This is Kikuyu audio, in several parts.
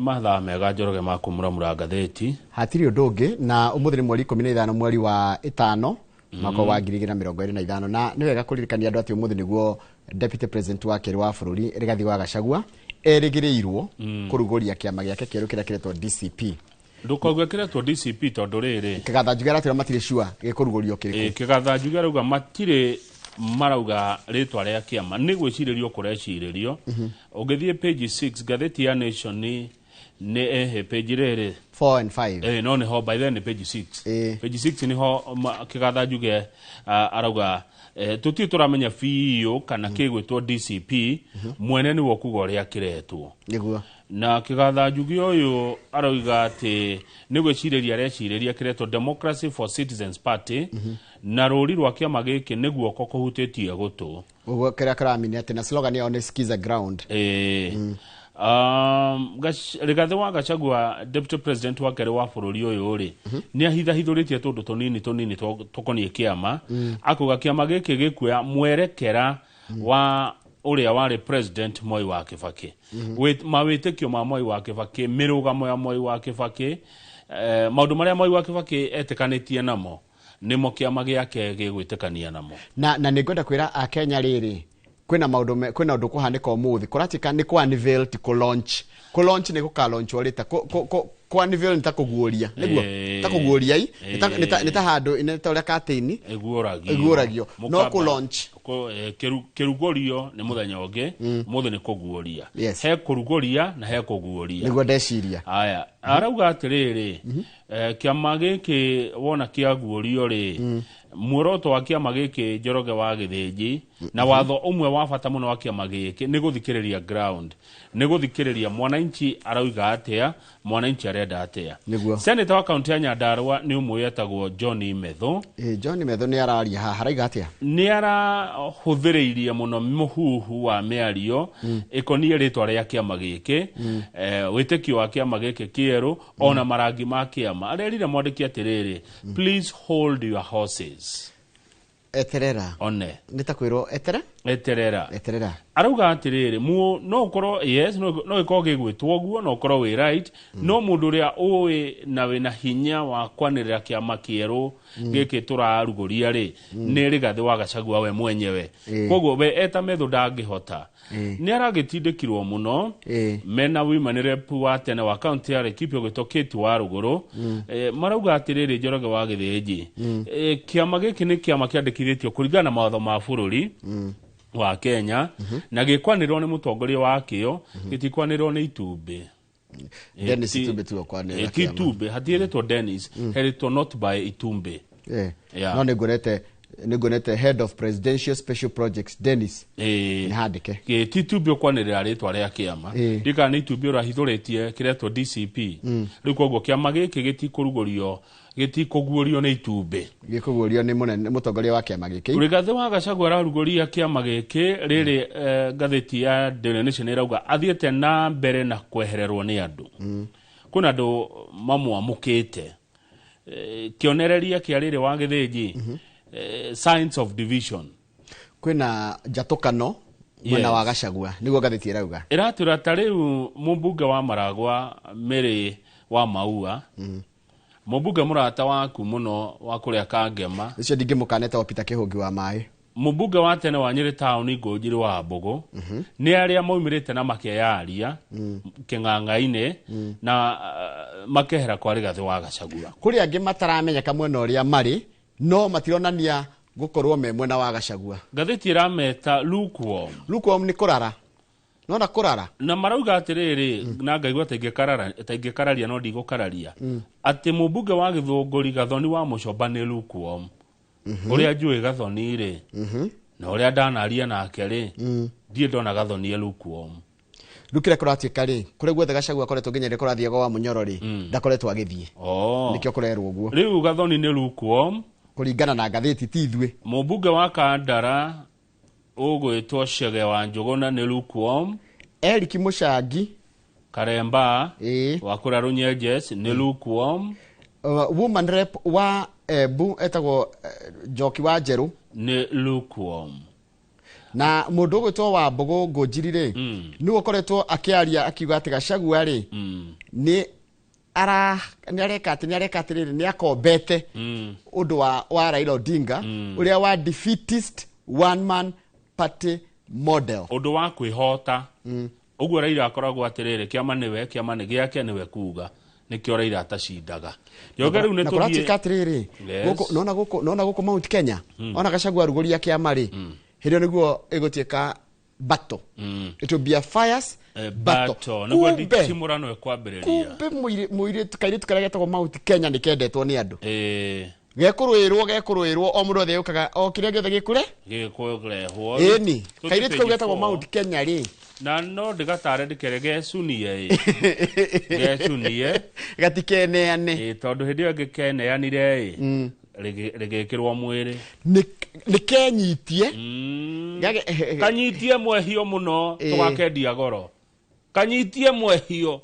Mathaa mega, Njoroge, ma kũmuramura ngathĩti. Hatirĩ ũndũ ũngĩ, na ũmũthĩ nĩ mweri 15 mweri wa ĩtano mwaka wa 2025, na nĩ wega kũririkania andũ atĩ ũmũthĩ nĩguo deputy president wa kerĩ wa bũrũri Rigathi wa Gachagua erĩgĩrĩirwo kũrugũria kĩama gĩake kĩerũ kĩrĩa kĩretwo DCP. Ndũkauge kĩretwo DCP tondũ rĩrĩ Kĩgatha Njuge aratwĩra matirĩ sure gĩkũrugũrio kĩrĩkũ. Kĩgatha Njuge arauga matirĩ marauga rĩtwa rĩa kĩama, nĩ gwĩcirĩrio kũrecirĩrio. Ũngĩthiĩ page 6 ngathĩti ya Nation nĩ ehe page rĩrĩ 4 and 5. No nĩho, by then nĩ page 6. Page 6 nĩho Kĩgatha Njuge arauga tũtirĩ tũramenya biũ kana kĩgwĩtwo DCP, mwene nĩwe ũkuga ũrĩa kĩretwo. Na Kĩgatha Njuge ũyũ arauga atĩ nĩ gwĩcirĩria arecirĩria kĩretwo Democracy for Citizens Party, na rũri rwa kĩama gĩkĩ nĩ guoko kũhutĩtie gũtũ. Ũguo kĩrĩa kĩramini atĩ na slogan yao nĩ "Skiza ground". Rigathĩ wa Gachagua, deputy president wa kerĩ wa bũrũri ũyũ rĩ, nĩ ahithahithũrĩtie tũndũ tũnini tũnini tũkoniĩ kĩama, akauga kĩama gĩkĩ gĩkuoya mwerekera wa ũrĩa warĩ president Moi wa Kibaki. Mawĩtĩkio ma Moi wa Kibaki, mĩrũgamo ya Moi wa Kibaki, maũndũ marĩa Moi wa Kibaki etĩkanĩtie namo nĩmo kĩama gĩake gĩgwĩtĩkania namo. Na nĩ ngwenda kwĩra akenya rĩrĩ, kwĩna maũndũ kwĩna ũndũ kũhanĩka ũmũthĩ kũratuĩka nĩ kũ unveil, ti kũ launch. Kũ launch nĩ gũka launch rĩta kũ unveil nĩ ta kũguũria, nĩguo ta kũguũria i nĩ ta handũ nĩ ta ũrĩa katĩini ĩguũragio. Ĩguũragio. No kũ launch. Kĩrugũrio nĩ mũthenya ũngĩ, mũthĩ nĩ kũguũria. He kũrugũria na he kũguũria. Nĩguo ndeciria. Aya, arauga atĩrĩrĩ, kĩama gĩkĩ wona kĩaguũrio rĩ, muoroto wa kĩama gĩkĩ, Njoroge wa Gĩthĩnji, na watho ũmwe wa bata mũno wa kĩama gĩkĩ nĩ gũthikĩrĩria ground, nĩ gũthikĩrĩria mwananchi arauga atĩa, mwananchi arenda atĩa. Senator wa kaunti ya Nyandarua nĩ ũmwe etagwo John Methu. John Methu nĩ araria haha, araiga atĩa? Nĩ arahũthĩrĩirie mũno mũhuhu wa mĩario ĩkoniĩ rĩtwa rĩa kĩama gĩkĩ, wĩtĩkio wa kĩama gĩkĩ kĩerũ, ona marangi ma kĩama. Arerire mwandĩki atĩrĩrĩ, "Please hold your horses." Eterera. One. Nĩ ta kwĩrwo etere. Eterera. Eterera. Arauga atĩrĩrĩ, no ũkorwo yes, no gĩkorwo gĩgwĩtwo ũguo, no ũkorwo wĩ right, no mũndũ ũrĩa ũĩ na wĩna hinya wa kwanĩrĩra kĩama kĩerũ gĩkĩ tũrarugũria rĩ, nĩ Rigathĩ wa Gachagua we mwenyewe. Koguo we eta Methu ndangĩhota. Nĩ aragĩtindĩkirwo mũno mena women rep wa tene wa kaunti ya Laikipia ũgĩtwo Kate wa Rũgũrũ. Marauga atĩrĩrĩ, Njoroge wa Gĩthĩnji, kĩama gĩkĩ nĩ kĩama kĩandĩkithĩtio kũringana na mawatho ma bũrũri wa Kenya na gĩkwanĩrĩrwo nĩ mũtongoria wakĩo, gĩtikwanĩrĩrwo nĩ itumbĩ. Dennis Itumbĩ tiwe kwanĩrĩra Ti kĩama. Itumbĩ hatiĩrĩtwo Dennis, herĩtwo not by itumbĩ. No nĩ nguonete head of presidential special projects Dennis nĩ handĩke. Ti itumbĩ ũkwanĩrĩra rĩtwa rĩa kĩama. Ndikana nĩ itumbĩ ũrahithũrĩtie kĩretwo DCP rĩu. Koguo kĩama gĩkĩ gĩtikũrugũrio, gĩtikũguũrio nĩ itumbĩ. Gĩkũguũrio nĩ mũnene mũtongoria wa kĩama gĩkĩ. Rigathĩ wa Gachagua ararugũria kĩama gĩkĩ rĩrĩ, ngathĩti ya Daily Nation ĩrauga athiĩte na mbere na kwehererwo nĩ andũ. Kwĩna andũ mamwamũkĩte. Kĩonereria kĩa rĩrĩ wa Gĩthĩnji, signs of division. Kwĩna njatũkano mwena wa Gachagua, nĩguo ngathĩti ĩrauga. Ĩratwĩra ta rĩu mũmbunge wa Maragwa Mary wa Maua, mũmbunge mũrata waku mũno wa kũrĩa Kangema. Ũcio ndingĩmũkaneta, Peter Kĩhũngi wa maĩ. Mũmbunge wa tene wa Nyĩrĩ taũni Ngũnjiri wa Mbũgũ, nĩ arĩa maumĩrĩte na makeyaria kĩng'ang'a-inĩ na makehera kwa Rigathĩ wa Gachagua. Kũrĩ angĩ mataramenyeka mwena ũrĩa marĩ, no matironania gũkorwo me mwena wa Gachagua. Ngathĩti ĩrameta lukewarm. Lukewarm nĩ kũrara, nona kũrara. Na marauga atĩrĩrĩ, na ngaigua ta ingĩkararia no ndigũkararia, atĩ mũmbunge wa Gĩthũngũri Gathoni wa Mũcomba nĩ lukewarm. Ũrĩa njũĩ Gathoni rĩ, na ũrĩa ndanaria nake rĩ, ndirĩ ndona Gathoni e lukewarm. Rĩu kĩrĩa kũratuĩka rĩ, kũrĩa guothe Gachagua akoretwo nginya rĩrĩa kũrathiagwo wa Mũnyoro rĩ, ndakoretwo agĩthiĩ. Nĩkĩo kũrerwo ũguo. Rĩu Gathoni nĩ lukewarm. Kũringana na ngathĩti, ti ithuĩ. Mũmbunge wa Kandara ũgwĩtwo Chege wa Njũgũna nĩ lukewarm. Eric Mũcangi. Karemba wa kũrĩa Runyenjes nĩ lukewarm. Woman rep wa Embu etagwo Njoki wa Njerũ. Nĩ lukewarm. Na mũndũ ũgwĩtwo wa Mbũgũ Ngũnjiri rĩ, nĩwe ũkoretwo akĩaria akiuga atĩ Gachagua rĩ, nĩ ara nĩ areka atĩ nĩ areka atĩrĩrĩ, nĩ akombete ũndũ wa Raila Odinga, ũrĩa wa defeatist one man party model. Ũndũ wa kwĩhota ũguo Raila akoragwo atĩrĩrĩ, kĩama nĩwe, kĩama nĩ gĩake, nĩwe kuga nĩkĩo Raila atacindaga. Njoge rĩu nĩ Na kũratuĩka tũthiĩ. Atĩrĩrĩ, Yes. gũkũ nona, gũkũ nona, gũkũ Mount Kenya, ona Gachagua arugũria kĩama rĩ, hĩndĩ ĩyo nĩguo ĩgũtuĩka battle. It will be a fierce battle. Battle nĩguo Kumbe nditimũrano ĩkwambĩrĩria. Kumbe mũirĩtu kairĩtu karĩa getagwo Mount Kenya nĩ kendetwo nĩ andũ. Gekũrũĩrwo, gekũrũĩrwo, o mũndũ othe yũkaga o kĩrĩa gĩothe gĩkũre. Gĩkũrehwo. Ĩni Tũthiĩ kairĩtu kau page getagwo 4. Mount Kenya rĩ, Na no ndĩgatare ndĩkere gecunie ĩ gecunie. Gatikeneane. Tondũ hĩndĩ ĩyo ĩngĩ keneanire ĩ rĩgĩkĩrwo mwĩrĩ. Nĩ kenyitie. Kanyitie mwehio mũno. Tũgakendia goro, kanyitie mwehio,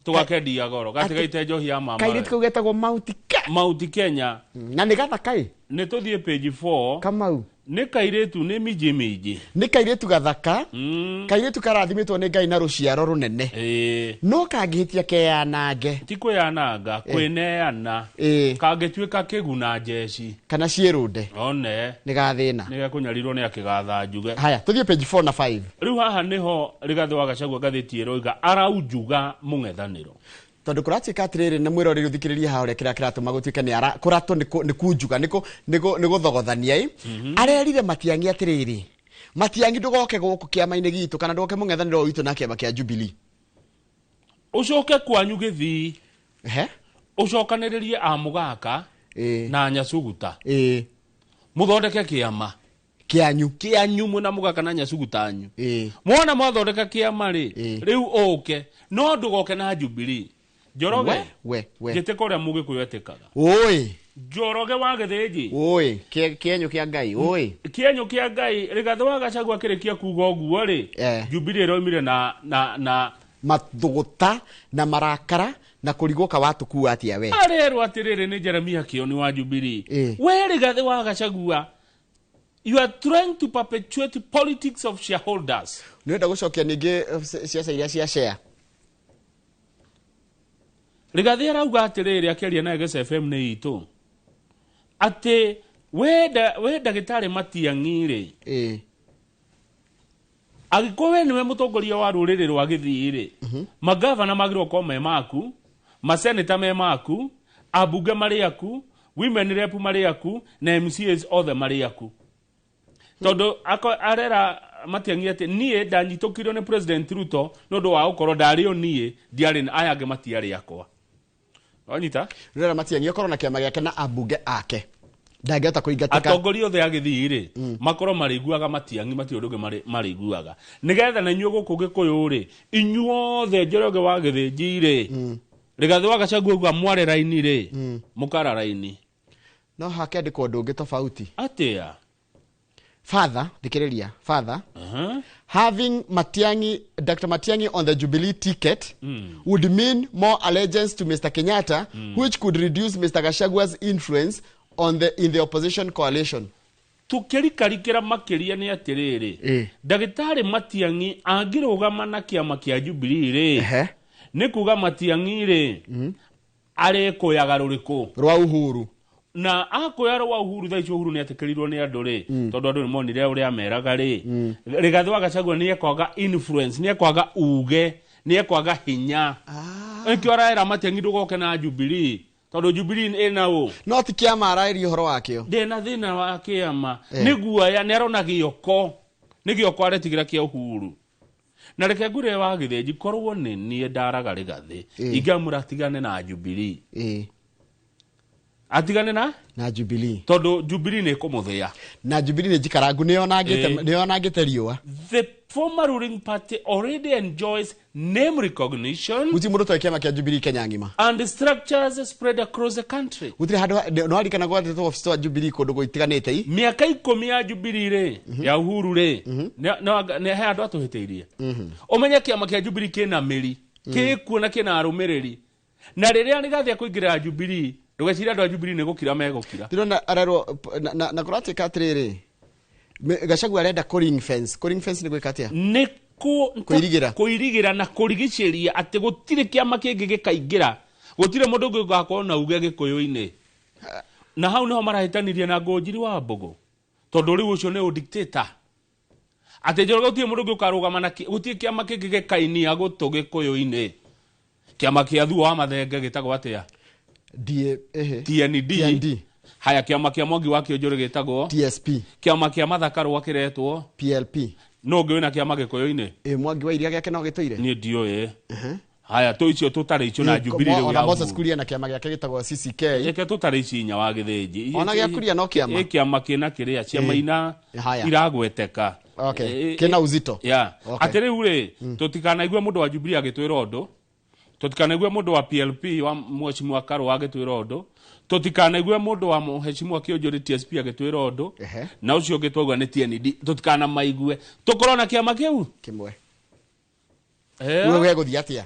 tũgakendia goro, gatigaite njohi ya mama. Kairĩtu kau getagwo Mount Ke Mount Kenya. Na nĩ gathaka ĩ. Nĩ tũthiĩ page 4. Kamau. Nĩ kairĩtu nĩ minji minji. Nĩ kairĩtu gathaka, kairĩtu karathimĩtwo nĩ Ngai na rũciaro rũnene, no kangĩhĩtia keyanange. Ti kwĩyananga, kwĩneana. Kangĩtuĩka kĩguna njeci kana ciĩrũnde, one nĩ gathĩna. Nĩ gekũnyarirwo nĩ akĩgatha njuge. Haya, tũthiĩ page 4 na 5. Rĩu haha nĩho Rigathĩ wa Gachagua ngathĩti ĩroiga araunjuga mũng'ethanĩro. Tondũ kũratuĩka atĩrĩrĩ, na mwĩroreri ũthikĩrĩrie haha ũrĩa kĩrĩa kĩratũma gũtuĩke nĩ ara kũratwo nĩ nĩ kunjuga, nĩ gũthogothania ĩ. Arerire Matiang'i atĩrĩrĩ, "Matiang'i, ndũgoke gũkũ kĩama-inĩ gitũ kana ndũgoke mũng'ethanĩro ũyũ witũ na kĩama kĩa Jubilee." Ũcoke kwanyu Gĩthii. Ehe. Ũcokanĩrĩrie a Mũgaka na Nyacuguta, mũthondeke kĩama kĩanyu. Kĩanyu mwĩna Mũgaka na Nyacuguta anyu. Mwona mwathondeka kĩama rĩ, rĩu ũke, no ndũgoke na Jubilee. Njoroge, We we we. Njĩtĩka ũrĩa Mũgĩkũyũ etĩkaga. Ũĩ. Njoroge wa Gĩthĩnji. Ũĩ kĩenyũ kĩa Ngai ũĩ. Kĩenyũ kĩa Ngai, Rigathĩ wa Gachagua akĩrĩkia kuga ũguo rĩ, Jubilee ĩroimire na mathũgũta na marakara na kũrigwo ka watũkua atĩa we. Arerwo atĩrĩrĩ nĩ Jeremia Kĩoni wa Jubilee, we Rigathĩ wa Gachagua, you are trying to perpetuate politics of shareholders. Nĩũrenda gũcokia ningĩ ciaca iria cia share. Rigathĩ arauga atĩrĩrĩ akĩaria na Eges FM nĩ itũ atĩ we ndagĩtarĩ Matiang'i rĩ, angĩkorwo we nĩwe mũtongoria wa rũrĩrĩ rwa Gĩthii rĩ, magavana magĩrĩirwo gũkorwo me maku, maseneta me maku, ambunge marĩ aku, women rep marĩ aku, na MCAs othe marĩ aku, tondũ arera Matiang'i atĩ niĩ ndanyitũkirio nĩ President Ruto nĩ ũndũ wa gũkorwo ndarĩ o niĩ ndiarĩ aya angĩ matiarĩ akwa, wanyita? Rĩrĩa Matiang'i akorwo na kĩama gĩake na ambunge ake, ndangĩhota kũingatĩka. Atongoria othe a Gĩthii rĩ, makorwo marĩiguaga Matiang'i, matirĩ ũndũ ũngĩ marĩiguaga, nĩgetha na inyuĩ gũkũ Gĩkũyũ rĩ, inyuothe Njoroge wa Gĩthĩnji rĩ, Rigathĩ wa Gachagua auga mware raini rĩ, mũkara raini. No hakĩandĩkwo ũndũ ũngĩ tofauti. Atĩa? Father, thikĩrĩria, father, having Matiangi, Dr. Matiangi on the Jubilee ticket would mean more allegiance to Mr. Kenyatta, which could reduce Mr. Gachagua's influence on the in the opposition coalition. Tukĩrikarikĩra makĩria nĩ atĩrĩrĩ, ndagĩtarĩ Matiang'i angĩrũgama na kĩama kĩa Jubilee rĩ, nĩ kuga Matiang'i rĩ arĩkũyaga rũrĩkũ? Rwa Uhuru. Na akoya rwa Uhuru, thaa ici Uhuru nĩ etĩkĩrirwo nĩ andũ rĩ, tondũ andũ nĩ monire ũrĩa ameraga rĩ, Rigathĩ wa Gachagua nĩ ekwaga influence, nĩ ekwaga uge, nĩ ekwaga hinya. Nĩkĩo araera Matiang'i ndũgoke na Jubilee, tondũ Jubilee ĩna ũ. No ti kĩama araĩria ũhoro wakĩo. Ndĩna thĩna wa kĩama, nĩ guoya nĩ arona gĩoko, nĩ gĩoko aretigĩra kĩa Uhuru. Na reke ngwĩre wa Gĩthĩnji, korwo nĩ niĩ ndaraga Rĩgathĩ, ingĩamũra atigane na Jubilee. Atigane na Na Jubilee. Tondũ Jubilee nĩ ĩkũmũthĩa. Na Jubilee nĩ njikarangu, nĩ yonangĩte riũa. The former ruling party already enjoys name recognition Gũtirĩ mũndũ ũtoĩ kĩama kĩa Jubilee Kenya ng'ima. and structures spread across the country. Gũtirĩ handũ nĩ warikana gwatĩtwo obici wa Jubilee kũndũ gũitiganĩte i. Mĩaka 10 ya Jubilee rĩ, ya Uhuru rĩ, nĩ he andũ atũhĩtĩirie. Ũmenye kĩama kĩa Jubilee kĩna mĩri, kĩkuo na kĩna arũmĩrĩri, na rĩrĩa Rigathĩ akũingĩra Jubilee, ndũgecirie andũ a Jubilee nĩ gũkira megũkira. Ndĩrona arerwo na kũratuĩka atĩrĩrĩ, Gachagua arenda kũ ring fence. Kũ ring fence nĩ gwĩka atĩa? Nĩ Kũirigĩra. Kũirigĩra na kũrigicĩria atĩ gũtirĩ kĩama kĩngĩ gĩkaingĩra, gũtirĩ mũndũ ũngĩ ũgakorwo na uge gĩkũyũ-inĩ. Na hau nĩho marahĩtanirie na Ngũnjiri wa Mbũgũ, tondũ rĩu ũcio nĩ ũdictator, atĩ Njoroge gũtirĩ mũndũ ũngĩ ũkarũgama na gũtirĩ kĩama kĩngĩ gĩkainia gũtũ gĩkũyũ-inĩ. Kĩama kĩa Thuo wa Mathenge gĩtagwo atĩa? D ehe. TND. TND. Haya, kĩama kĩa Mwangi wa Kĩũnjũrĩ gĩtagwo? TSP. Kĩama kĩa Mathaka Rũa kĩretwo? PLP. No ũngĩ wĩna kĩama gĩkũyũ-inĩ? Ĩ Mwangi wa Iria gĩake no gĩtũire? Niĩ ndiũĩ. Haya, tũ icio tũtarĩ icio na Jubilee rĩu ona ya Moses Uhuru. Kuria na kĩama gĩake gĩtagwo CCK. Reke tũtarĩ ici inya wa gĩthĩnji. Ona gĩa Kuria no kĩama. Ĩ kĩama kĩna kĩrĩa ciama ina Haya. iragweteka. Okay. Kĩna uzito. Yeah. Okay. Atĩ rĩu rĩ, tũtikanaigue mũndũ wa Jubilee agĩtwĩra ũndũ, tũtikanaigue mũndũ wa PLP wa Mheshimiwa Karũa agĩtwĩra ũndũ, tũtikanaigue mũndũ wa Mheshimiwa Kĩũnjũrĩ TSP agĩtwĩra ũndũ, na ũcio ũngĩ twaigua nĩ TND, tũtikanamaigue, tũkorwo na kĩama kĩu kĩmwe. Eh. Rĩu gĩgũthiĩ atĩa?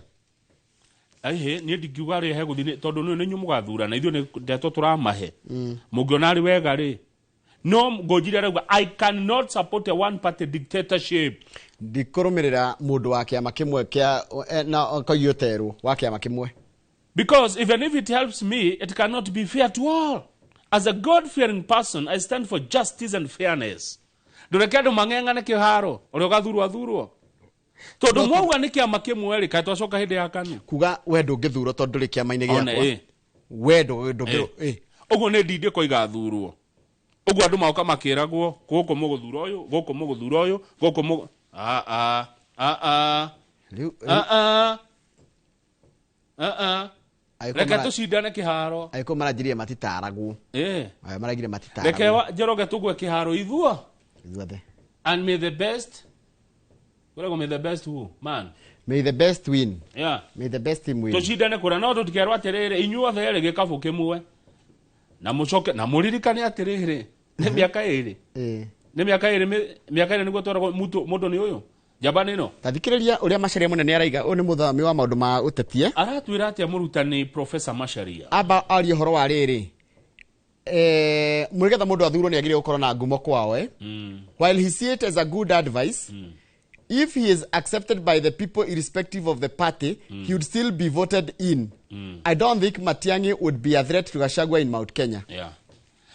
Aihe, niĩ ndingiuga rĩ hegũthiĩ tondũ nĩ inyuĩ mũgathurana, ithuĩ nĩ ndeto tũramahe. Mũngĩona arĩ wega rĩ, no Ngũnjiri arauga, "I cannot support a one party dictatorship." Ndikũrũmĩrĩra mũndũ wa kĩama kĩmwe kĩa na koigio terwo wa kĩama kĩmwe. "Because even if it helps me, it cannot be fair to all. As a God-fearing person, I stand for justice and fairness." Ndũreke andũ mang'eng'ane kĩharo, ũrĩa ũgathurwo athurwo. Tondũ mwauga nĩ kĩama kĩmwe rĩ, kaĩ twacoka hĩndĩ ya KANU? Kuga we ndũngĩthurwo tondũ ndũrĩ kĩama-inĩ One, gĩakwa. We ndũngĩ. Ũguo nĩ ndindĩko igathurwo. Ũguo andũ magoka makĩragwo, gũkũ mũgũthura ũyũ, gũkũ mũgũthura ũyũ, gũkũ mũgũ... Ah, ah, ah, ah. Rĩu Ah, ah. Ah, ah. Angĩkorwo Reke tũcindane kĩharo. Angĩkorwo maranjirie matitaragwo. Aya maragire Reke matitaragwo. Njoroge tũgwe kĩharo ithuo. Ithuothe. And may the best, whatever, may the best who man. May the best win. Yeah. May the best team win. Tũcindane kũrĩa, no tũtikerwo atĩrĩrĩ, inyuothe rĩ, gĩkabũ kĩmwe, na mũcoke na mũririkane atĩrĩrĩ, nĩ mĩaka 2. Nĩ mĩaka 2, mĩaka 2 nĩguo tweragwo mũndũ nĩ ũyũ njamba nĩno. Ta thikĩrĩria ũrĩa Macharia mũnene araiga. Ũyũ nĩ mũthami wa maũndũ ma ũtetie. Aratwĩra atĩa mũrutani Professor Macharia? Amba arie ũhoro wa rĩrĩ, nĩgetha mũndũ athurwo nĩ agĩrĩire gũkorwo na ngumo kwao. While he see it as a good advice, if he is accepted by the people irrespective of the party, he would still be voted in. I don't think Matiang'i would be a threat to Gachagua in Mount Kenya. Yeah.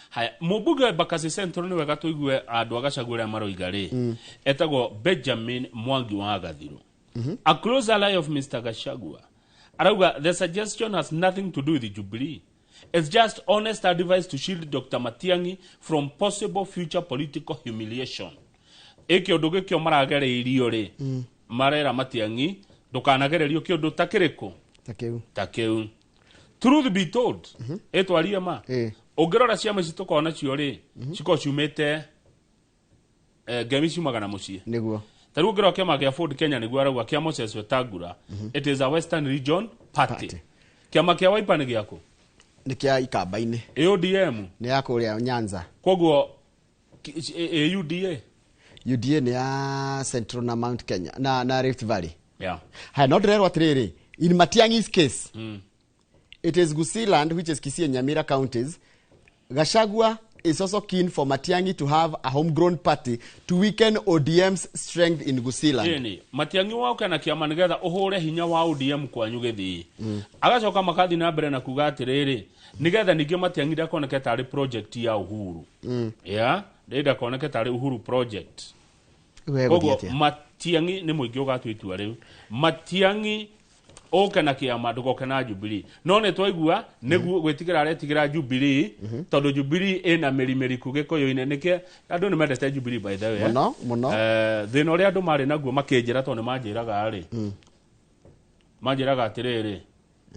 Haya, mũmbunge wa Embakasi Central, nĩ wega tũigue andũ a Gachagua ũrĩa maroiga rĩ, etagwo Benjamin Mwangi wa Gathiro, a close ally of Mr. Gachagua, arauga the suggestion has nothing to do with Jubilee. It's just honest advice to shield Dr. Matiang'i from possible future political humiliation. Ĩ kĩũndũ gĩkĩo maragereirio rĩ, marera Matiang'i ndũkanagererio kĩũndũ ta kĩrĩkũ? Ta kĩu. Ta kĩu. Truth be told, ĩtwarie ma, ũngĩrora ciama ici tũkorwo nacio rĩ, cikorwo ciumĩte ngemi ciumaga na mũciĩ. Ta rĩu ũngĩrora kĩama kĩa Ford Kenya, nĩguo arauga kĩa Moses Wetangula, it is a Western Region party. Party. Kĩama kĩa Wiper nĩ gĩakũ? Nĩ kĩa Ikamba-inĩ. ODM? Nĩ ya kũrĩa Nyanza. Koguo UDA? UDA nĩ ya Central na Mount Kenya na Rift Valley. Haya, no ndĩrerwo atĩrĩrĩ, in Matiang'i's case, it is Gusiiland, which is Kisii and Nyamira counties. Gachagua is also keen for Matiang'i to have a homegrown party to weaken ODM's strength in Gusiiland. Ĩni Matiang'i woke na kĩama nĩgetha ũhũre hinya wa ODM kwanyu gĩthii. Agacoka makathiĩ na mbere na kuga atĩrĩrĩ, nĩgetha ningĩ Matiang'i ndakoneke tarĩ project ya Uhuru, ya ndĩ ndakoneke tarĩ Uhuru project. Rĩu hegũthiĩ Koguo atĩa? Matiang'i nĩ mũingĩ ũgatua itua rĩu. Matiang'i ũke na kĩama, ndũgoke na Jubilee. No nĩ twaigua nĩguo gwĩtigĩra aretigĩra Jubilee, tondũ Jubilee ĩna mĩri mĩriku gĩkũyũ-inĩ. Nĩkĩ andũ nĩ mendete Jubilee, by the way, eh? Mũno mũno. Thĩna ũrĩa andũ marĩ naguo makĩnjĩra, tondũ nĩ manjĩraga rĩ, manjĩraga atĩrĩrĩ,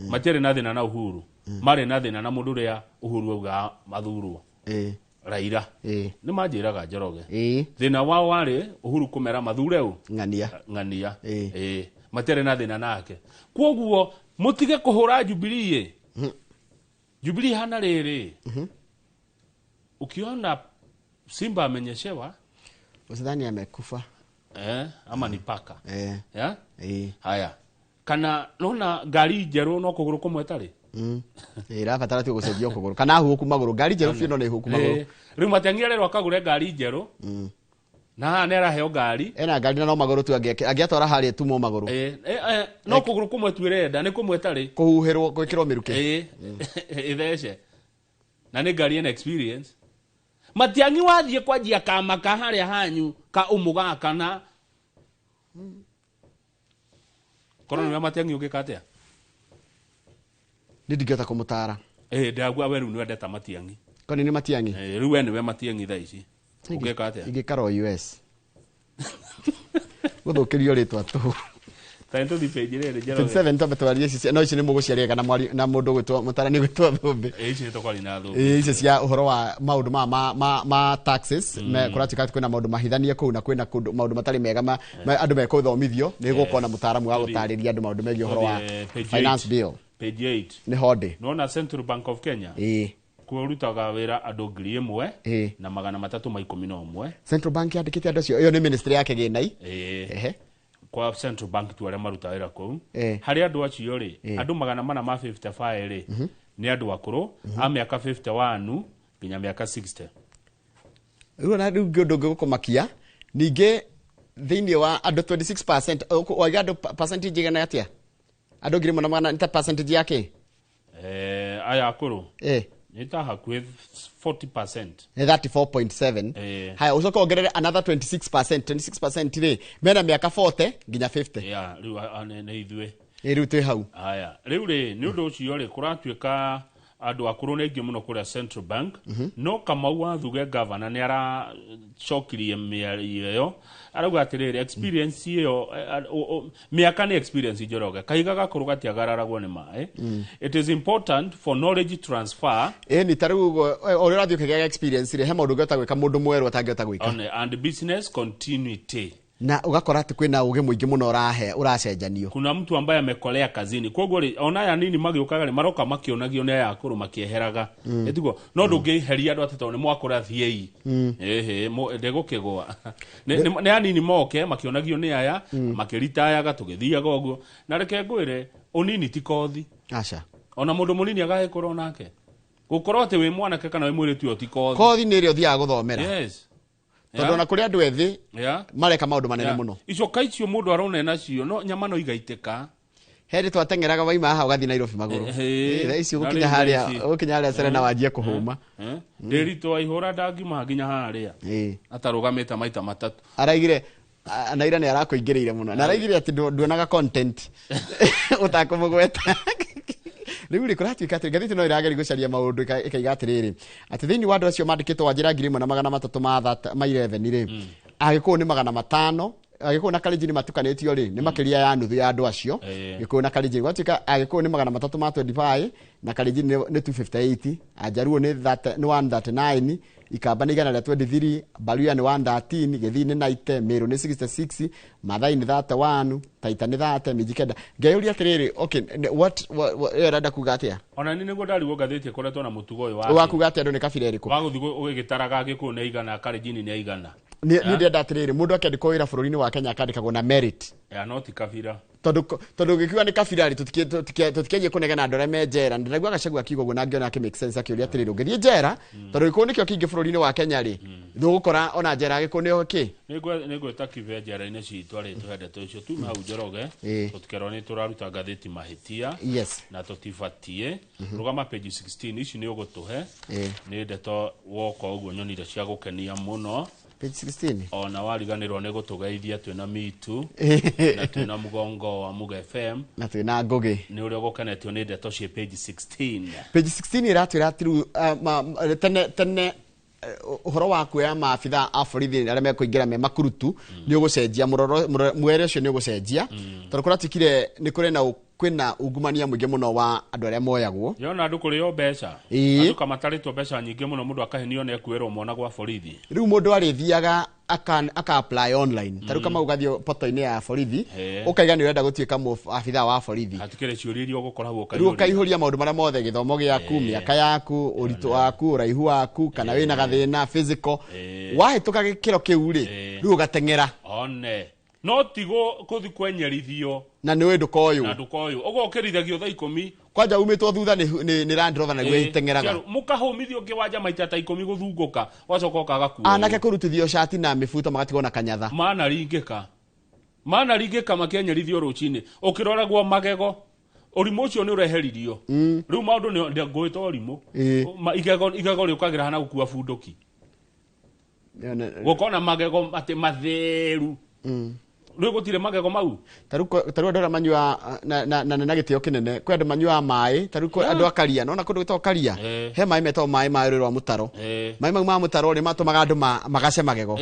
matiarĩ na thĩna na Uhuru, marĩ na thĩna na mũndũ ũrĩa Uhuru augaga mathurwo, Raila. Nĩ manjĩraga, Njoroge, thĩna wao warĩ Uhuru kũmera mathure ũ? Ng'ania. Ng'ania. Matiarĩ na thĩna nake. Koguo mũtige kũhũra Jubilee. Jubilee hana rĩrĩ, ukiona simba amenyeshewa, Usidhani amekufa. Ama ni paka. Yeah? Haya, kana nona ngari njerũ no kũgũrũ kũmwe tarĩ. Ĩrabatara tu gũcenjio kũgũrũ kana huku magũrũ. Ngari njerũ biũ no nĩ huku magũrũ. Rĩu Matiang'i arerwo akagũre ngari njerũ. Na haha nĩ araheo ngari. Ena ngari na no magũrũ tu angĩatwara harĩa tumwo magũrũ. No kũgũrũ kũmwe tu ĩrenda nĩ kũmwe ĩtarĩ. Kũhuhĩrwo gwĩkĩrwo mĩrukĩ. Ĩthece. Na nĩ ngari ĩna experience. Matiang'i wathiĩ kwanjia kama ka harĩa hanyu ka ũmũgaka na korwo nĩwe Matiang'i ũngĩka atĩa? Nĩ ndingĩhota kũmũtara. Ndagua we rĩu nĩwendeta Matiang'i. Kwani nĩ Matiang'i? Rĩu we nĩwe Matiang'i thaa ici. Ũngĩka atĩa? Ingĩkara o US. Gũthũkĩrio rĩtwa tũhũ. Tani tũthiĩ page rĩrĩ Njoroge. 27 twambe twarie ici no ici nĩ mũgũciaria kana na mũndũ ũgwĩtwo mũtarani ũgwĩtwo Thũmbĩ. Ici nĩ tũkwaria na Thũmbĩ. Ici cia ũhoro wa maũndũ ma taxes, kũratuĩka atĩ kwĩna maũndũ mahithanie kũu na kwĩna kũndũ maũndũ matarĩ mega andũ mekũthomithio, nĩ gũkorwo na mũtaaramu wa gũtarĩria andũ maũndũ megiĩ ũhoro wa finance bill. Page 8. Nĩ honde. Nĩwona Central Bank of Kenya? Kũrutaga wĩra andũ 1,311. Central Bank yandĩkĩte andũ acio, ĩyo nĩ ministry ya kĩgĩna-i. Kwa Central Bank tu arĩa marutaga wĩra kũu. Harĩ andũ acio rĩ, andũ 455 rĩ, nĩ andũ akũrũ, a mĩaka 51 nginya mĩaka 60. Rĩu ona rĩu ũndũ ũngĩ gũkũmakia, ningĩ thĩinĩ wa andũ 26%, waiga andũ percentage igana atĩa? Andũ ngiri ĩmwe na magana, nĩ ta percentage ya kĩ? Aya akũrũ? Nĩ ta hakuhĩ 40%. Nĩ 34.7. Haya, ũcoke wongerere another 26%. 26% rĩ, mena mĩaka 40 nginya 50. Yeah, rĩu nĩ ithuĩ. Ĩ, rĩu twĩ hau. Haya, rĩu rĩ, nĩ ũndũ ũcio rĩ, kũratuĩka andũ akũrũ nĩ aingĩ mũno kũrĩa Central Bank. No Kamau wa Thuge governor nĩ aracokirie mĩario ĩyo. Arauga atĩrĩrĩ, experience ĩyo, mĩaka nĩ experience Njoroge. Kahiga gakũrũ gatiagararagwo nĩ maĩ. It is important for knowledge transfer. Nĩ ta rĩu ũguo, o ũrĩa ũrathiĩ ũkĩgĩaga experience rĩ, he maũndũ ũngĩhota gwĩka mũndũ mwerũ atangĩhota gwĩka. And business continuity. Na ũgakora atĩ kwĩna ũgĩ mũingĩ mũno ũracenjanio. Kuna mtu ambaye amekolea kazini. Koguo rĩ, ona aya nini magĩũkaga rĩ, maroka makĩonagio nĩ aya akũrũ makĩeheraga. Ĩtiguo, no ndũngĩheria andũ atĩ tondũ nĩ mwakũra thiĩi. Ĩhĩ, ndĩgũkĩgũa. Nĩ anini moke makĩonagio nĩ aya, makĩritayaga tũgĩthiaga ũguo. Na reke ngwĩre, ũnini ti kothi. Aca. Ona mũndũ mũnini agagĩkũra onake. Gũkorwo atĩ wĩ mwanake kana wĩ mũirĩtu ũyũ ti kothi. Kothi nĩ ĩrĩa ũthiaga gũthomera. Yes. Tondũ ona kũrĩ andũ ethĩ, mareka maũndũ manene mũno. Icoka icio mũndũ arona nacio, no nyama no igaitĩka. He hĩndĩ twateng'eraga waima haha ũgathiĩ Nairobi magũrũ. Thaa ici Na ũgũkinya rĩu harĩa, thaa ici. ũgũkinya harĩa Serena wanjie kũhũma. Ndĩritũ waihũra ndangiuma nginya harĩa. Atarũgamĩte maita matatũ. Araigire, Naira nĩ arakũingĩrĩire mũno. Na araigire atĩ nduonaga content. Ũtakũmũgweta. Rĩu rĩ, kũratuĩka atĩ ngathĩti no ĩrageria gũcaria maũndũ ĩkaiga atĩrĩrĩ, atĩ thĩinĩ wa andũ acio mandĩkĩtwo wa njĩra ngiri ĩmwe na magana matatũ ma thata, ma 11 rĩ, Agĩkũyũ nĩ magana matano, Agĩkũyũ na Kalenjin matukanĩtio rĩ, nĩ makĩria ya nuthu ya andũ acio. Gĩkũyũ na Kalenjin. Gwatuĩka Agĩkũyũ nĩ magana matatũ ma 25, na Kalenjin nĩ 258, Ajaruo nĩ nĩ 139, Ikamba nĩ igana rĩa 23, Baluya nĩ 113, Gĩthii nĩ 90, Meru nĩ 66, Maathai nĩ 31, Taita nĩ 30, Mijikenda. Ngeyũria atĩrĩrĩ, okay, what, what, what, ĩyo ĩrenda kuga atĩa? Ona nĩ nĩguo ndarigwo ngathĩti ĩkoretwo na mũtugo ũyũ wa Wa kuga atĩa andũ nĩ kabira ĩrĩkũ? Wa gũthiĩ ũgĩgĩtaraga Gĩkũyũ nĩ aigana, Kalenjin nĩ aigana. Nĩ ndĩrenda atĩrĩrĩ, mũndũ akĩandĩkwo wĩra bũrũri-inĩ wa Kenya akandĩkagwo na merit. Ya, no ti kabira. Tondũ ũngĩkiuga nĩ kabira rĩ, tũtikĩanjie kũnegena andũ arĩa me njera. Ndĩraigua Gachagua akiuga ũguo na ngĩona akĩ make sense, akĩũria atĩrĩrĩ, ũngĩthiĩ njera, tondũ Gĩkũyũ nĩkĩo kĩingĩ bũrũri-inĩ wa Kenya rĩ, ndũgũkora ona njera Gĩkũyũ nĩho kĩ? Nĩngwĩta Kibe njera-inĩ citũ arĩ tũhe ndeto icio. Tume hau Njoroge, tũtikerwo nĩ tũraruta ngathĩti mahĩtia, na tũtibatiĩ. Rũgama page 16, ici nĩ ũgũtũhe. Nĩ ndeto woka ũguo nyonire cia gũkenia mũno. Page 16. Ona wariganĩrwo nĩ gũtũgeithia twĩna Mitu, na twĩna Mũgongo wa Muga FM. Na twĩna Ngũgĩ. Nĩ ũrĩa ũgũkenetio nĩ ndeto cia page 16. Page 16 ĩratwĩra atĩ rĩu, tene, ũhoro wa kuoya maabithaa a borithi arĩa mekũingĩra me makurutu, nĩ ũgũcenjia, mwere ũcio nĩ ũgũcenjia. Tondũ kũratuĩkire nĩ kũrĩ na kwĩna ungumania mũingĩ mũno wa andũ arĩa moyagwo. Yona andũ kũrĩo mbeca. Andũ kamatarĩtwo mbeca nyingĩ mũno, mũndũ akahenio nĩ ekuĩrwo mwana gwa borithi. Rĩu mũndũ arĩthiaga aka apply online. Ta rĩu kama ũgathiĩ portal-inĩ ya borithi, ũkaiga nĩ ũrenda gũtuĩka abithaa wa borithi. Hatikĩrĩ ciũria iria ũgũkora hau Rĩu ũkaihũria. ũkaihũria maũndũ marĩa mothe, gĩthomo gĩaku, mĩaka yaku, ũritũ waku, ũraihu waku, kana wĩna gathĩna physical. Wahĩtũka gĩkĩro kĩu rĩ, rĩu ũgateng'era. One. No tigo kũthi kwenyerithio. Na nĩ ũĩ ndũkoywo. Na ndũkoywo ũgokĩrithagio thaa 10 kwanja umĩtwo thutha nĩ Land Rover naguo ĩteng'eraga. Mũkahũmithio kĩwanja maita ta 10 gũthungũka wacoka ũkaga kuoywo. Anake kũrutithio cati na mĩbuto magatigwo na kanyatha. Manaringĩka makĩenyerithio rũcinĩ ũkĩroragwo magego. Ũrimũ ũcio nĩ ũreheririo. Rĩu maũndũ nĩ ngũĩta ũrimũ. Igego rĩũkagĩra hana gũkua bunduki. Gũkona magego atĩ matheru. Rĩu gũtirĩ magego mau. Tarĩu andũ arĩa manyuaga na gĩtĩo kĩnene, kwĩ andũ manyuaga maĩ, tarĩu kwĩ andũ a Karia, nona kũndũ gwĩtagwo Karia, he maĩ metagwo maĩ ma rũĩ rwa mũtaro. Maĩ mau ma mũtaro nĩ matũmaga andũ magace magego.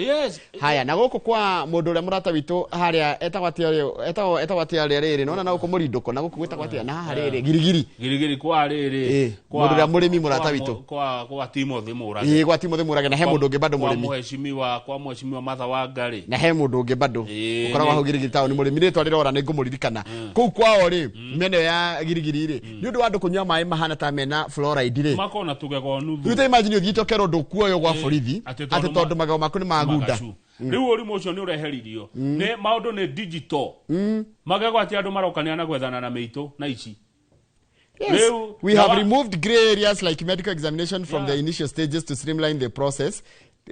Haya, na gũkũ kwa mũndũ ũrĩa mũrata witũ harĩa etagwo atĩa ũrĩa, etagwo atĩa ũrĩa rĩrĩ, nona na gũkũ mũrindũko, na gũkũ gwĩtagwo atĩa, na haha rĩrĩ, girigiri. Girigiri kwa rĩrĩ, Mũndũ ũrĩa mũrĩmi mũrata witũ. Kwa Timothy Mũrage. Kwa Timothy Mũrage, na he mũndũ ũngĩ bado mũrĩmi. Kwa mheshimiwa Martha Wangari. Na he mũndũ ũngĩ bado. Ũkoragwo hau Girigiri taũni mũrĩmi, rĩtwa rĩrora nĩ ngũmũririkana. Kũu kwao rĩ, mĩena ya Girigiri rĩ, nĩ ũndũ wa andũ kũnyua maĩ mahana ta mena fluoride rĩ. Makona tũgego nuthu. Rĩu ta imagine ũthiĩte ũkerwo ndũkuoywo gwa borithi, atĩ tondũ magego maku nĩ magunda. Rĩu ũrimũ ũcio nĩ ũreheririo. Nĩ maũndũ nĩ digital. Magego atĩ andũ marokanĩra na gwethana na mĩitũ na ici. Yes. We have removed grey areas like medical examination from the initial stages to streamline the process.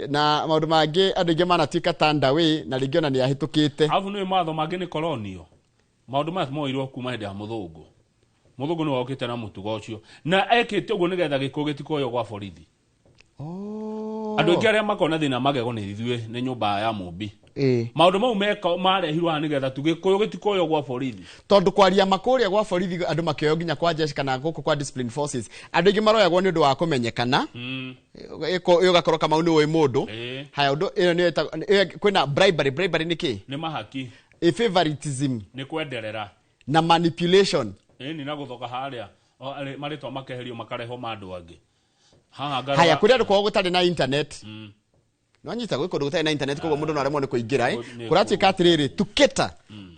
Na maũndũ mangĩ andũ aingĩ manatuĩka tandaway na rĩngĩ ona nĩ ahĩtũkĩte. Alafu nĩ matho mangĩ nĩ colonial. Maũndũ maya moirwo kuma hĩndĩ ya mũthũngũ. Mũthũngũ nĩwe okĩte na mũtugo ũcio. Na ekĩte ũguo nĩgetha gĩkũ gĩtikoywo gwa borithi. Andũ aingĩ arĩa makona thĩna magego nĩ ithuĩ nĩ nyũmba ya Mũmbi. Maũndũ mau meka marehirwo haha nĩgetha tu gĩkũyũ gĩtikoywo gwa borithi. Tondũ kwaria makũrĩa gwa borithi andũ makĩoywo nginya kwa jeshi kana gũkũ kwa discipline forces. Andũ aingĩ maroyagwo nĩ ũndũ wa kũmenyekana. Ĩyo ũgakorwo Kamau nĩ ũĩ mũndũ. Haya, ũndũ ĩyo nĩyo ĩtagwo, kwĩna bribery. Bribery nĩ kĩ? Nĩ mahaki. Favoritism. Nĩ kwenderera. Na manipulation. Ĩni na gũthoka harĩa. Marĩtwa makeherio makarehwo ma andũ angĩ. Haha ngarora. Haya, kũrĩa andũ kwao gũtarĩ na internet. No nyita gwĩ kũndũ gũtarĩ na internet koguo mũndũ no aremwo nĩ kũingĩra, Kũratuĩka atĩrĩrĩ, to cater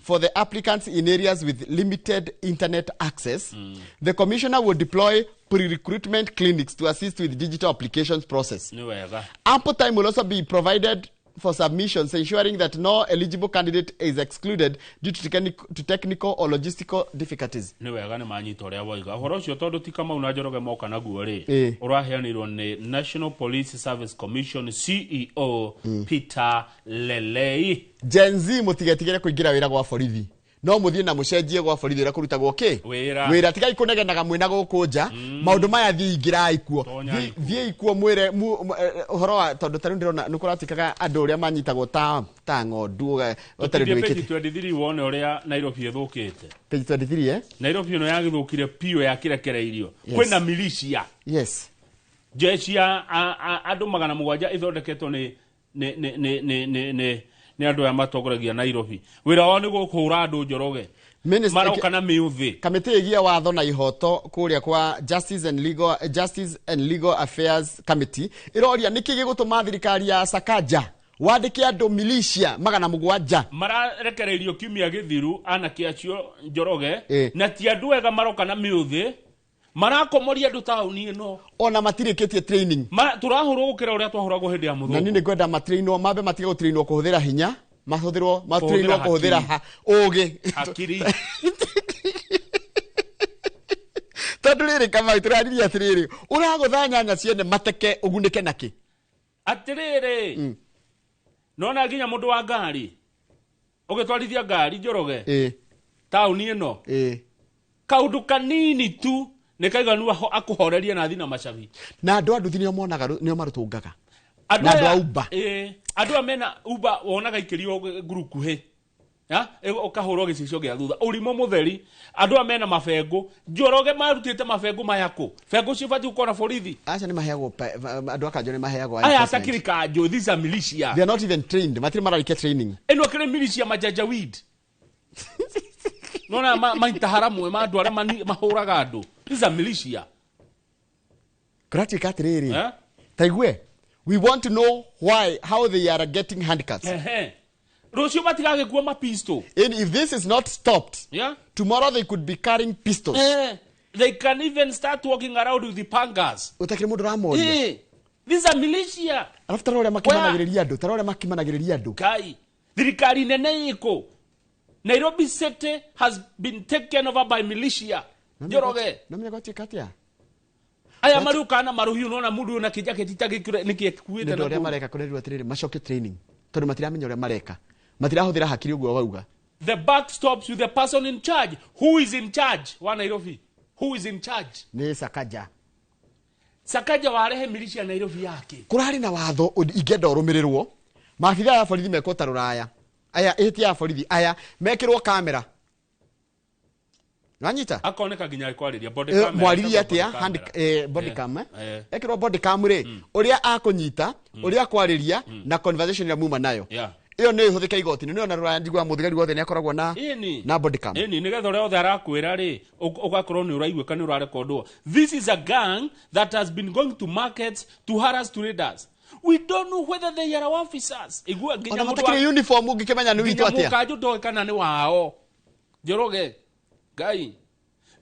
for the applicants in areas with limited internet access, the commissioner will deploy pre-recruitment clinics to assist with digital applications process. Nĩ wega. Ample time will also be provided for submissions, ensuring that no eligible candidate is excluded due to technical or logistical difficulties. Nĩ wega nĩ manyita ũrĩa woiga. Ũhoro ũcio tondũ ti Kamau na Njoroge moka naguo rĩ, ũraheanirwo nĩ National Police Service Commission CEO Peter Lelei. Gen Z mũtigetigĩre kũingĩra wĩra gwa borithi. No mũthiĩ na mũcenjie gwa borithi ũrĩa kũrutagwo kĩ? Wĩra. Wĩra. Tigai kũnegenaga mwĩna gũkũ nja. Maũndũ maya thiĩ ingĩrai kuo. Tonyai kuo. Thiĩ kuo mwĩre ũhoro wa tondũ ta rĩu ndĩrona nĩ kũratuĩkaga andũ ũrĩa manyitagwo ta ng'ondu, ũtarĩ Tũthiĩ ũndũ page wĩkĩte. 23 wone ũrĩa Nairobi ĩthũkĩte. Page 23, Nairobi ĩno yagĩthũkire piũ yakĩrekereirio. Kwĩna militia. Jeshi ya andũ 700 ĩthondeketwo nĩ andũ aya matongoragia Nairobi. Wĩra wao nĩ gũkũra andũ Njoroge. Maroka na mĩũthĩ. Kamĩtĩ ĩgiĩ watho na ihoto kũrĩa kwa Justice and Legal Affairs Committee ĩroria nĩkĩ gĩgũtũma thirikari ya Sakaja wandĩke andũ militia 700. Mararekereirio kiumia gĩthiru anake acio Njoroge na ti andũ ega maroka na mĩũthĩ marakomoria andũ taũni ĩno. Ona matirĩkĩtie training. Tũrahũrwo gũkĩra ũrĩa twahũragwo hĩndĩ ya Na mũthũngũ. niĩ nĩngwenda matrainwo, mambe matige gũtrainwo kũhũthĩra hinya, mahũthĩrwo, matrainwo Kũhũthĩra kũhũthĩra ũgĩ. Hakiri. Tondũ rĩrĩ Kamau, tũraririe atĩrĩrĩ, ũragũtha nyanya ciene mateke ũgunĩke nakĩ? Atĩrĩrĩ, nona nginya mũndũ wa ngari ũgĩtwarithia ngari Njoroge taũni ĩno kaũndũ kanini tu nĩ kaiganu akũhorerie na thina macabi. Na andũ a nduthi nĩo monaga nĩo marũtũngaga. Andũ Na andũ aya a Uber. Andũ aya mena Uber wonaga ikĩrio ngurukuhĩ. Ya, ũkahũrwo gĩcicio gĩa thutha. Ũrimũ mũtheri. Andũ aya mena mabengũ. Njoroge marutĩte mabengũ maya kũ? Bengũ cibatiĩ gũkorwo na borithi. Aca nĩ maheagwo andũ a kanjũ nĩ maheagwo Aya enforcement. atakĩrĩ kanjũ, these are militia. They are not even trained. Matirĩ mararĩkia training. Ĩno kĩrĩ militia majanjaweed. Nona maitaharamwe ma andũ arĩa mahũraga andũ. These are militia. Kũratuĩka atĩrĩrĩ. Ta igue. We want to know why, how they are getting handcuffs. Rũciũ matigagĩkua mapisto. And if this is not stopped, tomorrow they could be carrying pistols. They can even start walking around with the pangas. Ũtakĩrĩ mũndũ ũramoria. These are militia. Alafu tarora ũrĩa makimanagĩrĩria andũ, tarora ũrĩa makimanagĩrĩria andũ. Kai. Thirikari nene ĩkũ? Nairobi City has been taken over by militia. Njoroge. No menya gwatuĩka atĩa? Aya marĩũkaga na marũhiũ, nona mũndũ ũyũ na kĩjaketi ta gĩkĩre nĩkĩ ekuĩte Nĩ na ũndũ ũrĩa kũu. Mareka kũrerirwo atĩrĩrĩ, macoke training tondũ matiramenya ũrĩa mareka, matirahũthĩra hakiri ũguo wauga. The buck stops with the person in charge. Who is in charge wa Nairobi? Who is in charge? Nĩ Sakaja. Sakaja warehe militia Nairobi yake. Kũrarĩ na watho ingĩenda ũrũmĩrĩrwo, maabitha aya a borithi mekwo ta rũraya, aya ĩhĩtia ya borithi aya mekĩrwo kamera, wanyita? Akoneka nginya kwarĩria body camera, Mwaririe ĩtagwo body atia? camera. Body cam, eh? Ekĩrwo body cam rĩ, ũrĩa akũnyita, ũrĩa akwarĩria na conversation ĩrĩa muma nayo, ĩyo nĩ ĩhũthĩka igoti-inĩ. Nĩ ona rũraya njiguaga mũthigari wothe nĩ akoragwo na na body cam. Ĩni nĩgetha ũrĩa othe arakwĩra rĩ, ũgakorwo nĩ ũraiguĩka, nĩ ũrarekondwo. This is a gang that has been going to markets to harass traders. We don't know whether they are our officers. Igua nginya Ona mũndũ matakĩrĩ uniform, ũngĩkĩmenya nĩ witũ nginya atĩa? mũkanjũ ndoĩ kana nĩ wao. Njoroge, Ngai,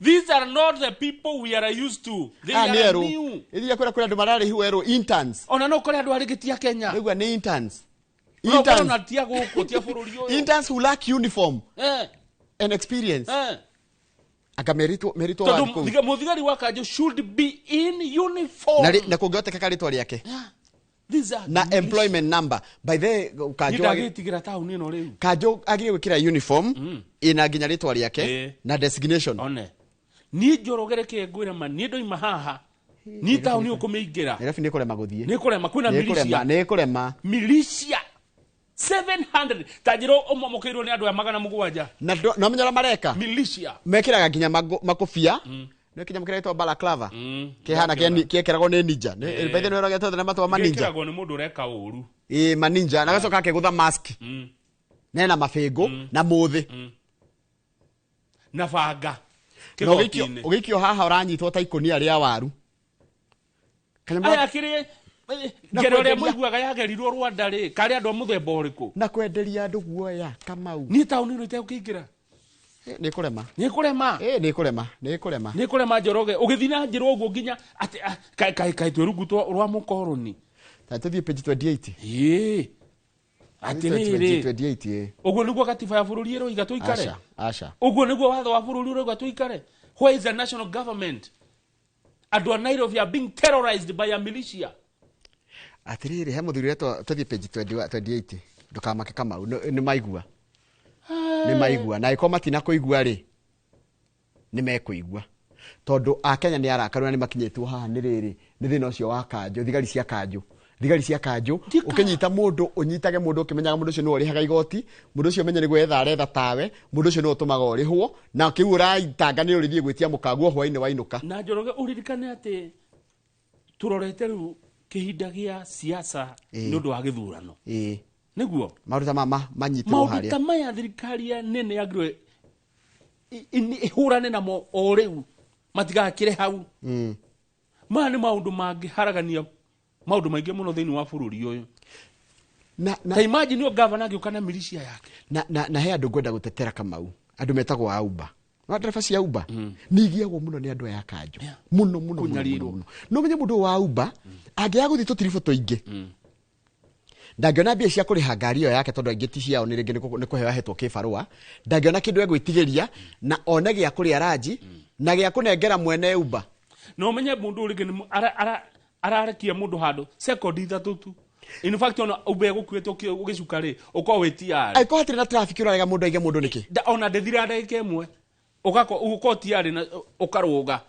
these are not the people we are used to. They Ah, nĩ are erũ. new. Ithia kwĩra kũrĩ andũ mararĩhwo erũ, interns. Ona no ũkore andũ arĩngĩ ti a Kenya. Rĩu nĩ interns. No ũkore Interns. ona ti a gũkũ, ti a bũrũri ũyũ. Interns who lack uniform and experience. Anga meritwo Tondũ wathi kũu. mũthigari wa kanjũ should be in uniform. Na kũngĩhotekeka rĩtwa rĩake These are na employment number. By the way, Niĩ kanjũ ndagĩtigĩra taũni ĩno rĩu. Kanjũ agĩrĩire gwĩkĩra uniform ĩna nginya rĩtwa rĩake na designation. One niĩ, Njoroge, reke ngwĩre ma, niĩ ndoima haha, niĩ taũni ũkũmĩingĩra. Nairobi nĩ kũrema gũthiĩ. Nĩ kũrema, kwĩna Nĩ kũrema, militia. nĩ kũrema. Militia 700, ta njĩra ũmomokĩirwo nĩ andũ aya 700. Na no menya ũrĩa mareka? Militia. Mekĩraga nginya makobia nĩ kĩnyamũ kĩrĩa gĩtagwo balaclava, kĩhana kĩekĩragwo nĩ ninja. By the way, nĩ ũrĩa na matwa maninja. Gĩkĩragwo nĩ mũndũ ũreka ũru. Ĩ, maninja, na gacoka akegũtha mask nena mabĩngũ na mũthĩ. Na banga Na ũgĩikio kĩgoti-inĩ. Ũgĩikio haha ũranyitwo ta ikũnia rĩa waru. Kanyamũ Aya kĩrĩ Na ngero ĩrĩa kwenderia- mũiguaga yagerirwo Rwanda rĩ, karĩ andũ a mũthemba ũrĩkũ? Na kwenderia andũ guoya, Kamau. Niĩ taũni ĩno itegũkĩingĩra. Nĩ kũrema. Nĩ kũrema. Nĩ kũrema, nĩ kũrema. Nĩ kũrema, Njoroge, ũgĩthiĩ na njĩra ũguo nginya atĩ kaĩ twĩ rungu rwa mũkoroni? Ta tũthiĩ page 28. Ĩĩ, atĩrĩrĩ, 28, ĩ. Ũguo nĩguo gatiba ya bũrũri ĩroiga tũikare? Aca, aca. Ũguo nĩguo watho wa bũrũri ũroiga tũikare? Where is the national government? Andũ a Nairobi are being terrorized by a militia. Atĩrĩrĩ, he mũthuri ũretwo, tũthiĩ page 20 28, ndũkamake Kamau, nĩ maigua, nĩ maigua, na angĩkorwo matina kũigua rĩ, nĩ mekũigua, tondũ akenya nĩ arakaru na nĩ makinyĩtwo haha nĩ rĩrĩ, nĩ thĩna ũcio wa kanjũ, thigari cia kanjũ, thigari cia kanjũ. Ũkĩnyita mũndũ, ũnyitage mũndũ ũkĩmenyaga mũndũ ũcio nĩwe ũrĩhaga igoti, mũndũ ũcio ũmenye nĩ gwetha aretha tawe, mũndũ ũcio nĩwe ũtũmaga ũrĩhwo, na kĩu ũraitanga nĩ ũrĩthiĩ gwĩtia mũkaguo hwainĩ wainũka. Na Njoroge, ũririkane atĩ tũrorete rĩu kĩhinda gĩa siasa nĩ ũndũ wa gĩthurano. Nĩguo. Maũndũ ta mama manyitĩrwo Maũndũ harĩa. Ta maya thirikari ya nene yagĩrĩirwo ĩhũrane namo o rĩu, matigakĩre hau. Maya nĩ maũndũ mangĩharagania maũndũ maingĩ mũno thĩinĩ wa bũrũri ũyũ. Na, Ta imagine ũyũ gavana agĩũka na militia yake. Na he andũ ngwenda gũtetera, Kamau, andũ metagwo a Uber, no ndereba cia Uber nĩ igiagwo mũno nĩ andũ aya a kanjũ, mũno mũno mũno, mũno Kũnyarirwo. Mũno. No menye mũndũ ũyũ wa Uber angĩaga gũthiĩ tũtiribũ tũingĩ, ndangĩona mbia cia kũrĩha ngari ĩyo yake, tondũ aingĩ ti ciao, nĩ rĩngĩ nĩ kũheo ahetwo kĩbarũa, ndangĩona kĩndũ egwĩtigĩria na one gĩa kũrĩa ranji na gĩa kũnengera mwene Uber. Na ũmenye mũndũ ũrĩngĩ nĩ ararekia mũndũ handũ sekondi 3 tu. In fact, ona Uber ĩgũkuĩte ũgĩcuka rĩ, ũkorwo wĩ tiarĩ. Angĩkorwo hatirĩ na traffic, ũrarega mũndũ aige mũndũ nĩkĩ? Ona ndĩthira ndagĩka 1, ũgakorwo tiarĩ na ũkarũga.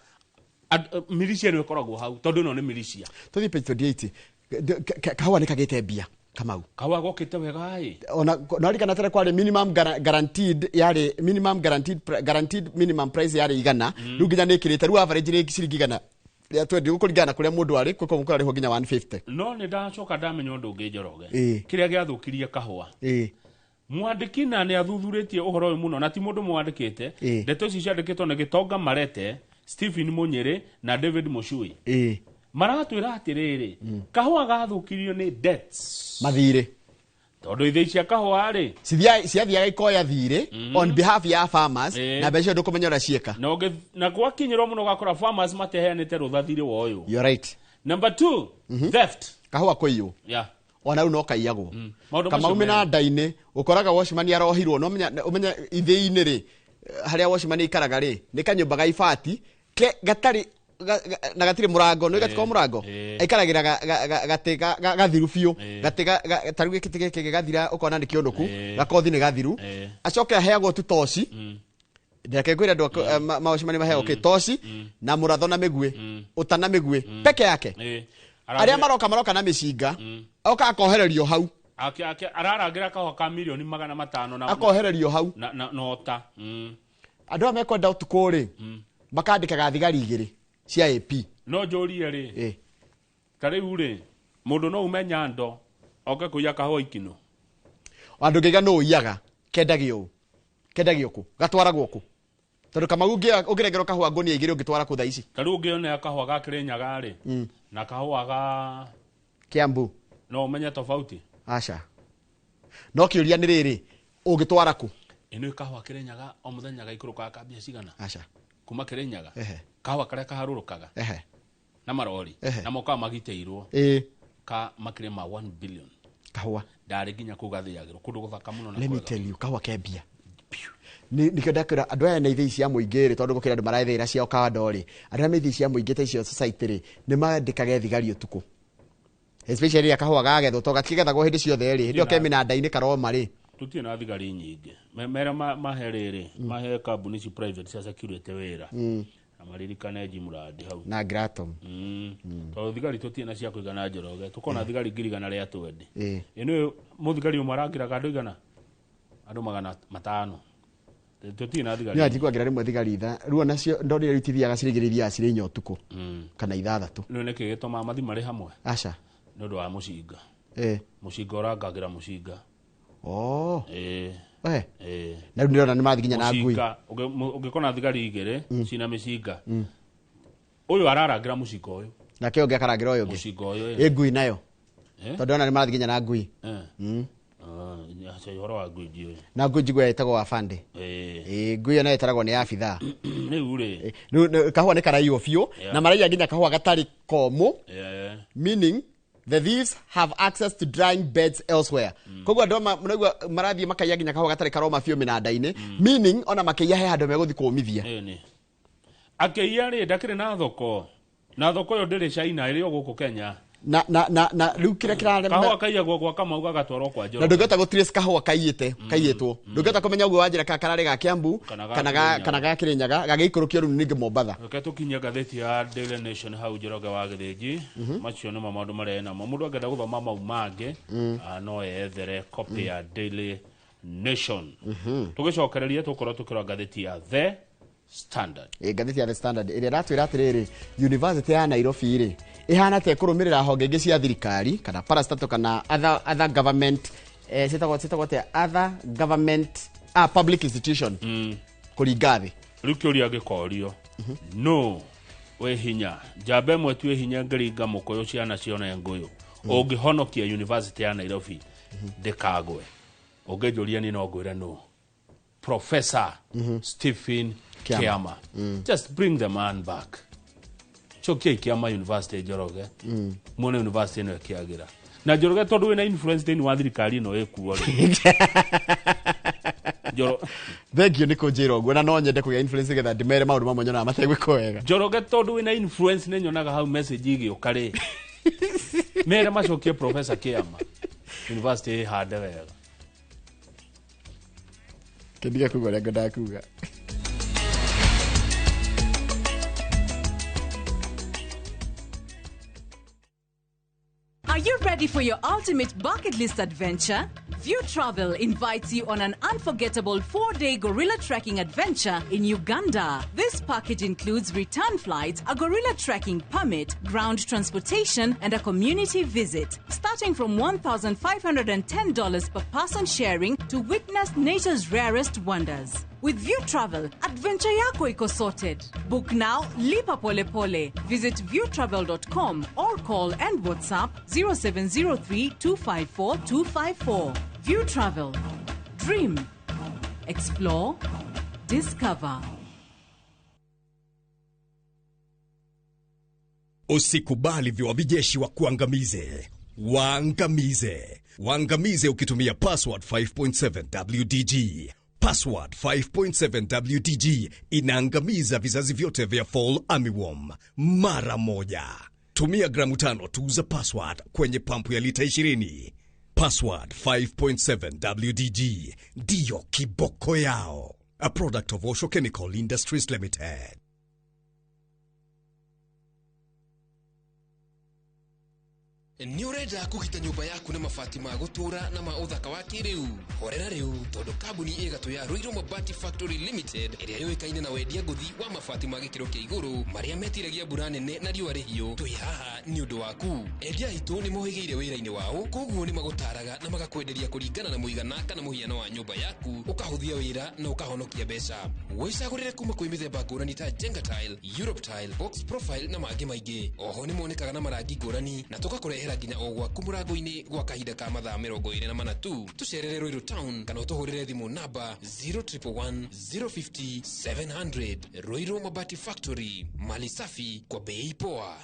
Militia nĩ ĩkoragwo hau, tondũ ĩno nĩ militia. Tũthiĩ page 28. Kahũa nĩ kagĩte mbia, Kamau. Kahũa gokĩte wega ĩ. Ona narikana tene kwarĩ minimum guaranteed, yarĩ minimum guaranteed guaranteed minimum price yarĩ 100, rĩu nginya nĩ ĩkĩrĩte, rĩu average nĩ ciringi 120 gũkũringana na kũrĩa mũndũ arĩ, kwĩ kũrarĩhwo nginya 150. No nĩ ndacoka ndamenya ũndũ ũngĩ, Njoroge, kĩrĩa gĩathũkirie kahũa. Mwandĩki na nĩ athuthurĩtie ũhoro ũyũ mũno, na ti mũndũ mwandĩkĩte. Ndeto ici ciandĩkĩtwo nĩ Gĩtonga Marete, Stephen Munyĩrĩ na David Mũcui. Maratwĩra atĩrĩrĩ, kahũa gathũkirio nĩ debts. Mathirĩ. Tondũ ithĩi cia kahũa rĩ, Ciathiaga ikoya thirĩ on behalf ya farmers, na mbeca icio ndũkũmenya ũrĩa ciĩka. Na na gwakinyĩrwo mũno ũgakora farmers mateheanĩte rũtha thirĩ wa ũyũ. You're right. Number two, theft. Kahũa kũiywo. Ona rĩu no kaiyagwo. Maũndũ Kamau macio merĩ. Mĩnanda-inĩ ũkoraga watchman arohirwo, no ũmenye ithĩi-inĩ rĩ, harĩa watchman ikaraga rĩ, nĩ kanyũmba ga ibati ke gatarĩ na gatirĩ mũrango, nĩ gatiko mũrango, aikaragĩra gatĩ gathiru biũ, gatĩ ta rĩu gĩkĩ gĩkĩ gĩgathira, ũkona nĩ kĩũnũku, gakothi nĩ gathiru, acoke aheagwo tu toci. Reke ngwĩre andũ mawatchman maheagwo kĩ? Toci na mũratho na mĩguĩ, ũta na mĩguĩ peke yake. Arĩa maroka na mĩcinga, oka akohererio hau. Ararangĩra kahũa ka mirioni 500 na Akohererio hau. na ũta. Andũ aya mekwenda ũtukũ rĩ, makandĩkaga thigari igĩrĩ cia AP. No njũrie rĩ, ta rĩu rĩ, mũndũ no ume Nyando oke kũiya kahũa Ikino? Andũ ngĩiga nũ ũiyaga, kendagio ũ, kendagio kũ, gatwaragwo kũ? Tondũ Kamau ũngĩrengerwo kahũa ngũnia igĩrĩ, ũngĩtwara kũ thaa ici? Ta rĩu ũngĩonea kahũa ga Kĩrĩnyaga rĩ, na kahũa ga Kiambu, no ũmenye tofauti? Aca, no kĩũria nĩ rĩrĩ, ũngĩtwara kũ? Ĩno kahũa Kĩrĩnyaga o mũthenya gaikũrũkaga ka mbia cigana? Aca. Kuma Kĩrĩnyaga, kahũa karĩa kaharũrũkaga na marori, na mokaga magitĩirwo, ka makĩria ma 1 billion. Kahũa. Ndarĩ nginya kũu gathĩagĩrwo kũndũ gũthaka mũno na Let me kwega. tell you, kahũa ke mbia. Nĩkĩo ndakwĩra andũ aya na ithĩi cia mũingĩ rĩ, tondũ gũkĩrĩ andũ marathĩra ciao kando rĩ, andũ arĩa me ithĩi cia mũingĩ ta icio society rĩ, nĩ mandĩkage thigari ũtukũ, especially rĩrĩa kahũa gagethwo, tondũ gatikĩgethagwo hĩndĩ ciothe rĩ, hĩndĩ ĩyo ke mĩnanda-inĩ karoma rĩ. Tũtirĩ na thigari nyingĩ. Mere mahe rĩrĩ, mahe kambuni ici private cia security wĩra, na maririkane Jimrandi hau. Na Gratom. Tondũ thigari tũtirĩ na cia kũigana, Njoroge, tũkona thigari 120,000. Ĩno mũthigari ũmwe arangĩraga andũ igana, andũ 500. Tũtirĩ na thigari. Nĩ njiguagĩra rĩmwe thigari itha rĩu onacio ndonire rĩu itithiaga cirĩ igĩrĩ, ithiaga cirĩ inya ũtukũ kana ithathatũ. Nĩ nĩkĩ gĩtũmaga mathi marĩ hamwe? Aca. Nĩ ũndũ wa mũcinga. Mũcinga ũrangagĩra mũcinga. Oh. Ĩĩ. Na rĩu ndĩrona nĩ mathiĩ nginya na ngui. Mũcinga ũngĩkona thigari igĩrĩ cina mĩcinga, ũyũ ararangĩra mũcinga ũyũ, nake ũngĩ akarangĩra ũyũ ũngĩ. Mũcinga ũyũ. Ĩ ngui nayo? Tondũ ndĩrona nĩ marathiĩ nginya na ngui. Aca, ũhoro wa ngui ndiũĩ. Na ngui njigua ĩtagwo afande. Ĩ ngui ĩyo nayo ĩtaragwo nĩ abithaa. Rĩu rĩ, Rĩu kahũa nĩ karaiywo biũ, na maraiya nginya kahũa gatarĩ komũ, meaning the thieves have access to drying beds elsewhere. Koguo andũ mnaigua marathiĩ makaiya nginya kahũa gatarĩ karoma biũ mĩnanda-inĩ, meaning ona makĩiya he handũ megũthiĩ kũmithia. Ĩni akĩiya rĩ, ndakĩrĩ na thoko, na thoko ĩyo ndĩrĩ China, ĩrĩ o gũkũ Kenya. Na rĩu kĩrĩa kĩrarema Kahũa kaiyagwo gwa Kamau gagatwarwo kwa na Njoroge. ndũngĩhota gũ trace kahũa kaiyĩte, kaiyĩtwo, ndũngĩhota kũmenya ũguo wanjĩra kana kararĩ ga Kiambu kana ga kana ga Kĩrĩnyaga. Kana ga Kĩrĩnyaga gagĩikũrũkio rĩu ningĩ Mombatha. Reke tũkinyie ngathĩti ya Daily Nation hau, Njoroge wa Gĩthĩnji. Macio nĩmo maũndũ marĩa namo. Mũndũ angĩenda gũthoma mau mangĩ, no ethere copy ya Daily Nation. Tũgĩcokereria tũkorwo tũkĩrora ngathĩti ya The Standard. Ĩ, ngathĩti ya The Standard ĩrĩa ĩratwĩra atĩrĩrĩ, University ya Nairobi rĩ, ĩhana ta ĩkũrũmĩrĩra honge ingĩ cia thirikari kana parastatal kana other government, ciĩtagwo atĩa, other government, public institution, kũringa thĩ. Rĩu kĩũria gĩkorio, no wĩ hinya njamba ĩmwe tu ĩ hinya ngĩringa mũkũyũ ciana cione ngũyũ ũngĩhonokia University ya Nairobi ndĩkagwe? Ũngĩnjũria niĩ no ngwĩre no Professor Stephen Kiama. Kiama. Just bring the man back. Cokiai Kiama University, Njoroge, muone university ĩno ĩkĩagĩra. Na Njoroge, tondũ wĩna influence thĩinĩ wa thirikari ĩno ĩkuo rĩ, Thengio nĩ kũnjĩra ũguo, na no nyende kũgĩa influence nĩgetha ndĩmere maũndũ mamwe nyonaga mategwĩkwo wega. Njoroge, tondũ wĩna influence, nĩ nyonaga hau message igĩũka rĩ, mere macokie Professor Kiama, university ĩhande wega. Kĩndige kuga ũrĩa ngwendaga kuga. Are you ready for your ultimate bucket list adventure? View Travel invites you on an unforgettable 4-day gorilla trekking adventure in Uganda. This package includes return flights, a gorilla trekking permit, ground transportation, and a community visit. Starting from $1,510 per person sharing to witness nature's rarest wonders. With View Travel, adventure yako iko sorted. Book now, lipa pole pole. Visit viewtravel.com or call and WhatsApp 0703 254 254. View Travel. Dream. Explore. Discover. Usikubali viwavijeshi wa kuangamize. Waangamize. Waangamize ukitumia Password 5.7 WDG. Password 5.7 WDG inaangamiza vizazi vyote vya fall armyworm mara moja. Tumia gramu 5 tu za Password kwenye pampu ya lita 20. Password 5.7 WDG ndiyo kiboko yao. A product of Osho Chemical Industries Limited. Nĩ ũrenda kũgita nyũmba yaku na mabati ma gũtũũra na ma ũthaka wa kĩrĩu? Horera rĩu, tondũ kambuni ĩgatũ ya Ruiru Mabati Factory Limited ĩrĩa yũĩkaine na wendia ngũthi wa mabati ma gĩkĩro kĩa igũrũ marĩa metiragia mbura nene na riũa rĩhiũ, twĩ haha nĩ ũndũ waku. Endia aitũ nĩ mohĩgĩire wĩra-inĩ wao, koguo nĩ magũtaraga na magakwenderia kũringana na mũigana kana mũhiano wa nyũmba yaku, ũkahũthia wĩra na ũkahonokia mbeca. Wĩcagũrĩre kuma kwĩ mĩthemba ngũrani ta Jenga Tile, Europe Tile, Box Profile na mangĩ maingĩ. Oho nĩ monekaga na marangi ngũrani na tũgakũrehera nginya o gwaku mũrango-inĩ gwa kahinda ka mathaa 24 tu. Tũcerere Ruiru Town kana ũtũhũrĩre thimũ namba 0111 050 700. Ruiru Mabati Factory, mali safi kwa bei poa.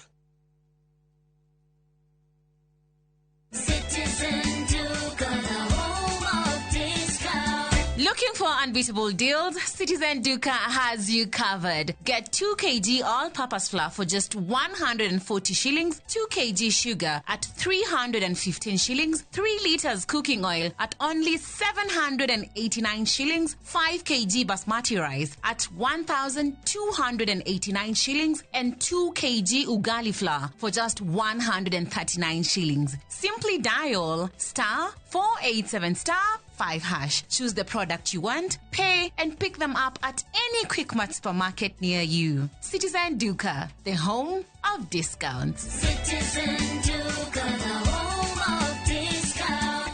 Citizen Duka, the home of discount. Looking for unbeatable deals? Citizen Duka has you covered. Get 2 kg all-purpose flour for just 140 shillings, 2 kg sugar at 315 shillings, 3 liters cooking oil at only 789 shillings, 5 kg basmati rice at 1,289 shillings, and 2 kg ugali flour for just 139 shillings. Simply dial *487 *5#. Choose the product you want, pay, and pick them up at any Quickmart supermarket near you. Citizen Duka, the home of discounts. Citizen Duka, the home of discounts.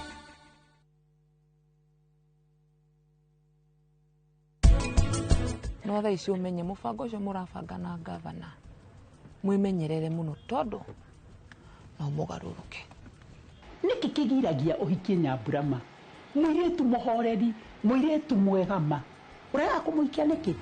No thaa ici ũmenye mũbango ũcio mũrabanga na gavana mwĩmenyerere mũno tondũ no mũgarũrũke. Nĩkĩ kĩgiragia ũhikie Nyamburama? Mũirĩtu mũhoreri, mũirĩtu mwega ma. Ũrega kũmũhikia nĩkĩ?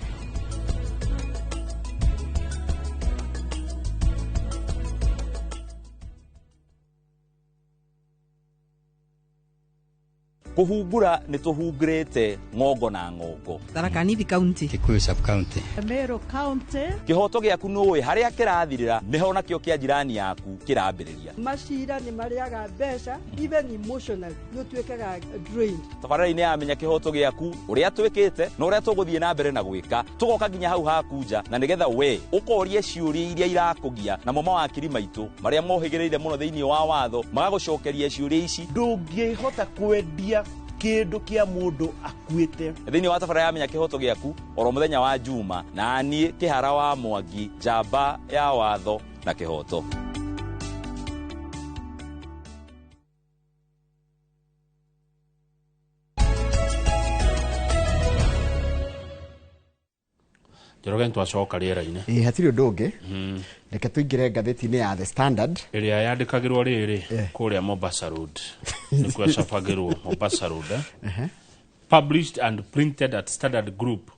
Kũhungura nĩ tũhungurĩte ng'ongo na ng'ongo. Tharaka Nithi County, Kikuyu sub county, Meru County. Kĩhoto gĩaku nũĩ harĩa kĩrathirĩra nĩho nakĩo kĩa jirani yaku kĩrambĩrĩria. Macira nĩ marĩaga mbeca, even emotionally nĩ ũtuĩkaga drained. Tabarĩra-inĩ ya Menya Kĩhoto Gĩaku ũrĩa twĩkĩte na ũrĩa tũgũthiĩ na mbere na gwĩka, tũgoka nginya hau haku nja na nĩgetha we ũkorie ciũria iria irakũgia, namo mawakiri maitũ marĩa mohĩgĩrĩire mũno thĩinĩ wa watho magagũcokeria ciũria ici. Ndũngĩhota kwendia kĩndũ kĩa mũndũ akuĩte. Thĩinĩ wa tabarĩra ya Menya Kĩhoto Gĩaku oro mũthenya wa Juma, na niĩ Kĩhara wa Mwangi, njamba ya watho na kĩhoto. Njoroge nĩtwacoka rĩera-inĩ. Ĩĩ hatirĩ ũndũ ũngĩ. Reke tũingĩre ngathĩti-inĩ ya The Standard ĩrĩa yandĩkagĩrwo rĩrĩ kũrĩa Mombasa Road. Nĩkuo yacabagĩrwo Mombasa Road. Published and printed at Standard Group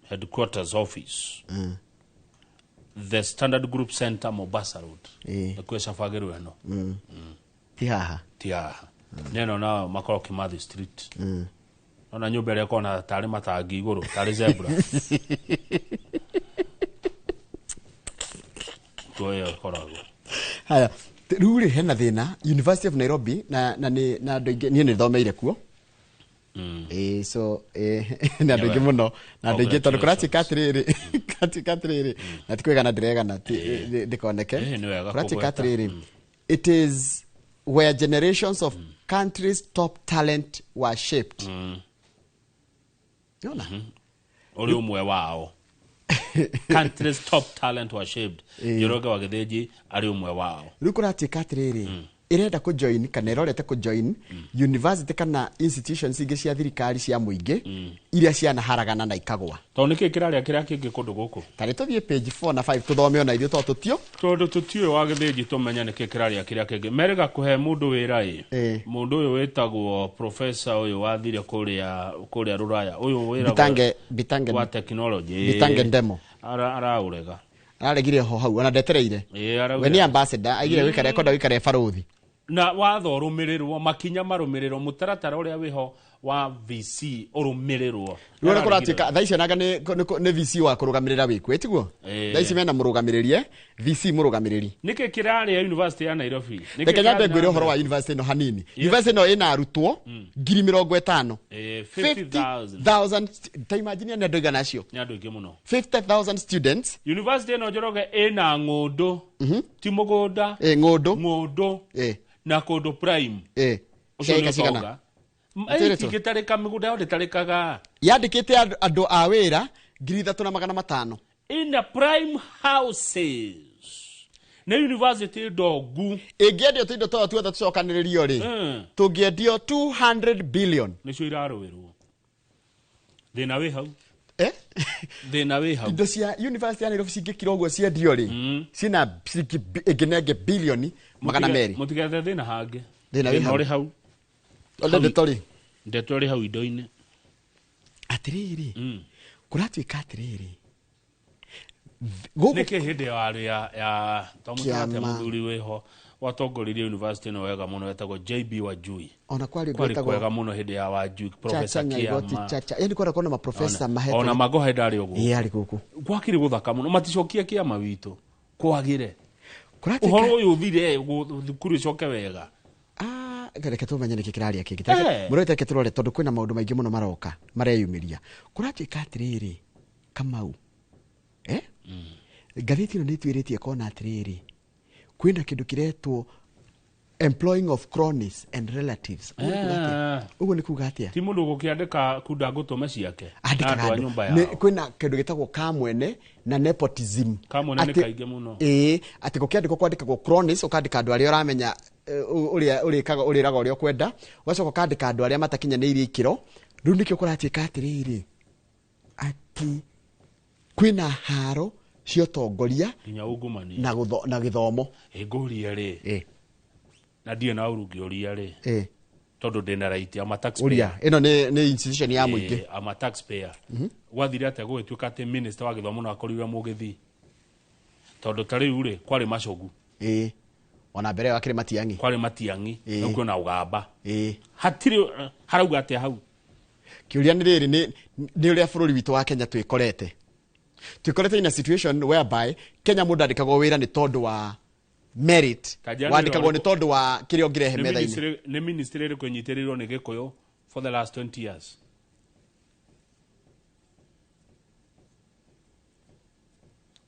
Headquarters Office. The Standard Group Center, Mombasa Road. Nĩkuo yacabagĩrwo ĩno. Ti haha. Ti haha. Neno nao makorwo Kimathi Street. Ona nyũmba ĩrĩa ĩkoragwo na tarĩ matangi igũrũ, tarĩ zebra. Tuo ĩyo ĩkoragwo. Haya, rĩu rĩ hena thĩna University of Nairobi na na nĩ na andũ aingĩ niĩ nĩ thomeire kuo. Ĩĩ so na andũ aingĩ mũno na andũ aingĩ tondũ kũratuĩka atĩrĩrĩ kũratuĩka atĩrĩrĩ na ti kwĩgana ndĩregana ndĩkoneke. Nĩ wega Kũratuĩka kũgweta. atĩrĩrĩ, it is where generations of country's top talent were shaped. Yona. Ũrĩ ũmwe wao. Country's top talent was shaped. Njoroge wa Gĩthĩnji arĩ ũmwe wao. Rĩu kũratuĩka atĩrĩrĩ, ĩrenda kũjoin kana ĩrorete kũjoin university kana institutions ingĩ cia thirikari cia mũingĩ iria cianaharagana na ikagwa. Tondũ nĩkĩ kĩrarĩa kĩrĩa kĩngĩ kũndũ gũkũ? Tarĩ tũthiĩ page 4 na 5 tũthome ona ithuĩ tondũ tũtio. Tondũ tũtiũĩ wa Gĩthĩnji tũmenye nĩkĩ kĩrarĩa kĩrĩa kĩngĩ. Merĩga kũhe mũndũ wĩra ĩ. Mũndũ ũyũ wĩtagwo professor ũyũ wathire kũrĩa Rũraya. Ũyũ wĩragwo Bitange wa technology. Bitange Ndemo. Araũrega. Araregire ho hau ona ndetereire. Ĩĩ, We nĩ ambassador aigire gwikara ekwenda gwikara e barothi. Na watho ũrũmĩrĩrwo, makinya marũmĩrĩrwo, mũtaratara ũrĩa wĩho wa VC ũrũmĩrĩrwo. Rĩu ũrĩa kũratuĩka thaa ici onaga nĩ VC wa kũrũgamĩrĩra wĩkuo ĩtiguo? Ĩĩ. Thaa ici mena mũrũgamĩrĩri VC mũrũgamĩrĩri. Nĩkĩ kĩrarĩa University ya Nairobi? Nĩkĩ Reke nyambe kĩrathiĩ ngwĩre na ũhoro wa mbere? university ĩno hanini. University ĩno ĩna arutwo 50,000. 50,000. 50,000 ta imagine nĩ andũ aigana acio. Nĩ andũ aingĩ mũno. 50,000 students. University ĩno Njoroge ĩna ng'ũndũ, ti mũgũnda. Ng'ũndũ. Ng'ũndũ. Na kũndũ prime. Ũcio Cia nĩ cigana? ũtonga. Atĩrĩ tu. Ĩtingĩtarĩka, mĩgũnda yao ndĩtarĩkaga. Yandĩkĩte andũ a wĩra 3,500. Ina prime houses. Nĩ university ndongu. Ĩngĩendio tũindo twayo tuothe tũcokanĩrĩrio rĩ, tũngĩendio 200 billion. Nĩcio irarũĩrwo. Thĩna wĩ hau. Eh? Thĩna wĩ hau. Indo cia university ya Nairobi cingĩkira ũguo ciendio rĩ, ciĩna ciringi ĩngĩnenge bilioni 200. Mũtigethe thĩna hangĩ. Thĩna wĩ hau. ũrĩ hau. Ole ndeto rĩ. Ndeto ĩrĩ hau indo-inĩ. Atĩrĩrĩ, kũratuĩka atĩrĩrĩ, gũkũ Nĩkĩ hĩndĩ ya ya twamũtigate Kĩama. mũthuri wĩho watongoririe university ĩno wega mũno etagwo JB Wajui. Ona kwarĩ ũngĩ Kwarĩ wetagwo kwega mũno hĩndĩ ya Wajui, Chacha Professor Nyaigoti Kiama. Chacha. Yaani kwara kona maprofesa mahetwo. Ona Magoha ndarĩ ũguo. Ĩĩ, arĩ gũkũ. Gwakĩrĩ gũthaka mũno, maticokie kĩama witũ kwagĩre. Kũratuĩka Ũhoro ũyũ ũthire, thukuru ĩcoke wega. Reke tũmenye nĩkĩ kĩraria kĩngĩ. Mũrore reke tũrore tondũ kwĩna maũndũ maingĩ mũno maroka mareyumĩria. Kũratuĩka atĩrĩrĩ, Kamau, ngathĩti ĩno nĩ ĩtuĩrĩtie kona atĩrĩrĩ, kwĩna kĩndũ kĩretwo employing of cronies and relatives. Ũguo nĩ kuga atĩa? Ũguo nĩ kuga atĩa? Ti mũndũ gũkĩandĩka kunda ngũtũme ciake na Andĩkaga andũ a andũ. nyũmba yao. Kwĩna kĩndũ gĩtagwo kamwene na nepotism. Kamwene nĩ Atĩ- kaingĩ mũno. Ĩĩ, atĩ gũkĩandĩkwo kwandĩkagwo cronies, ũkandĩka andũ arĩa ũramenya ũrĩa ũrĩkaga ũrĩraga ũrĩa ũkwenda, ũgacoka ũkandĩka andũ arĩa matakinyanĩirie ikĩro. Rĩu nĩkĩo kũratuĩka atĩrĩrĩ, atĩ kwĩna haro cia ũtongoria nginya ungumania na na gĩthomo. Ngũrie rĩ, na ndirĩ na ũru ngĩũria rĩ, tondũ ndĩna right, I'm a taxpayer. Ũria ĩno nĩ institution ya mũingĩ. I'm a taxpayer. Gwathire atĩa gũgĩtuĩka atĩ minister wa gĩthomo no akorirwe mũgĩthii? Tondũ ta rĩu rĩ, kwarĩ Macogu. Ona mbere ĩyo akĩrĩ Matiang'i. Kwarĩ Matiang'i, rĩu kwĩna Ũgamba. Hatirĩ harauga atĩa hau? Kĩũria nĩ rĩrĩ, nĩ ũrĩa bũrũri witũ wa Kenya twĩkorete. Twĩkorete in a situation whereby Kenya mũndũ andĩkagwo wĩra nĩ tondũ wa merit, Ta njĩra nĩ wandĩkagwo nĩ ũrĩkũ? tondũ wa kĩrĩa ũngĩrehe Nĩ metha-inĩ. Nĩ ministry ĩrĩkũ ĩnyitĩrĩirwo nĩ Gĩkũyũ for the last 20 years?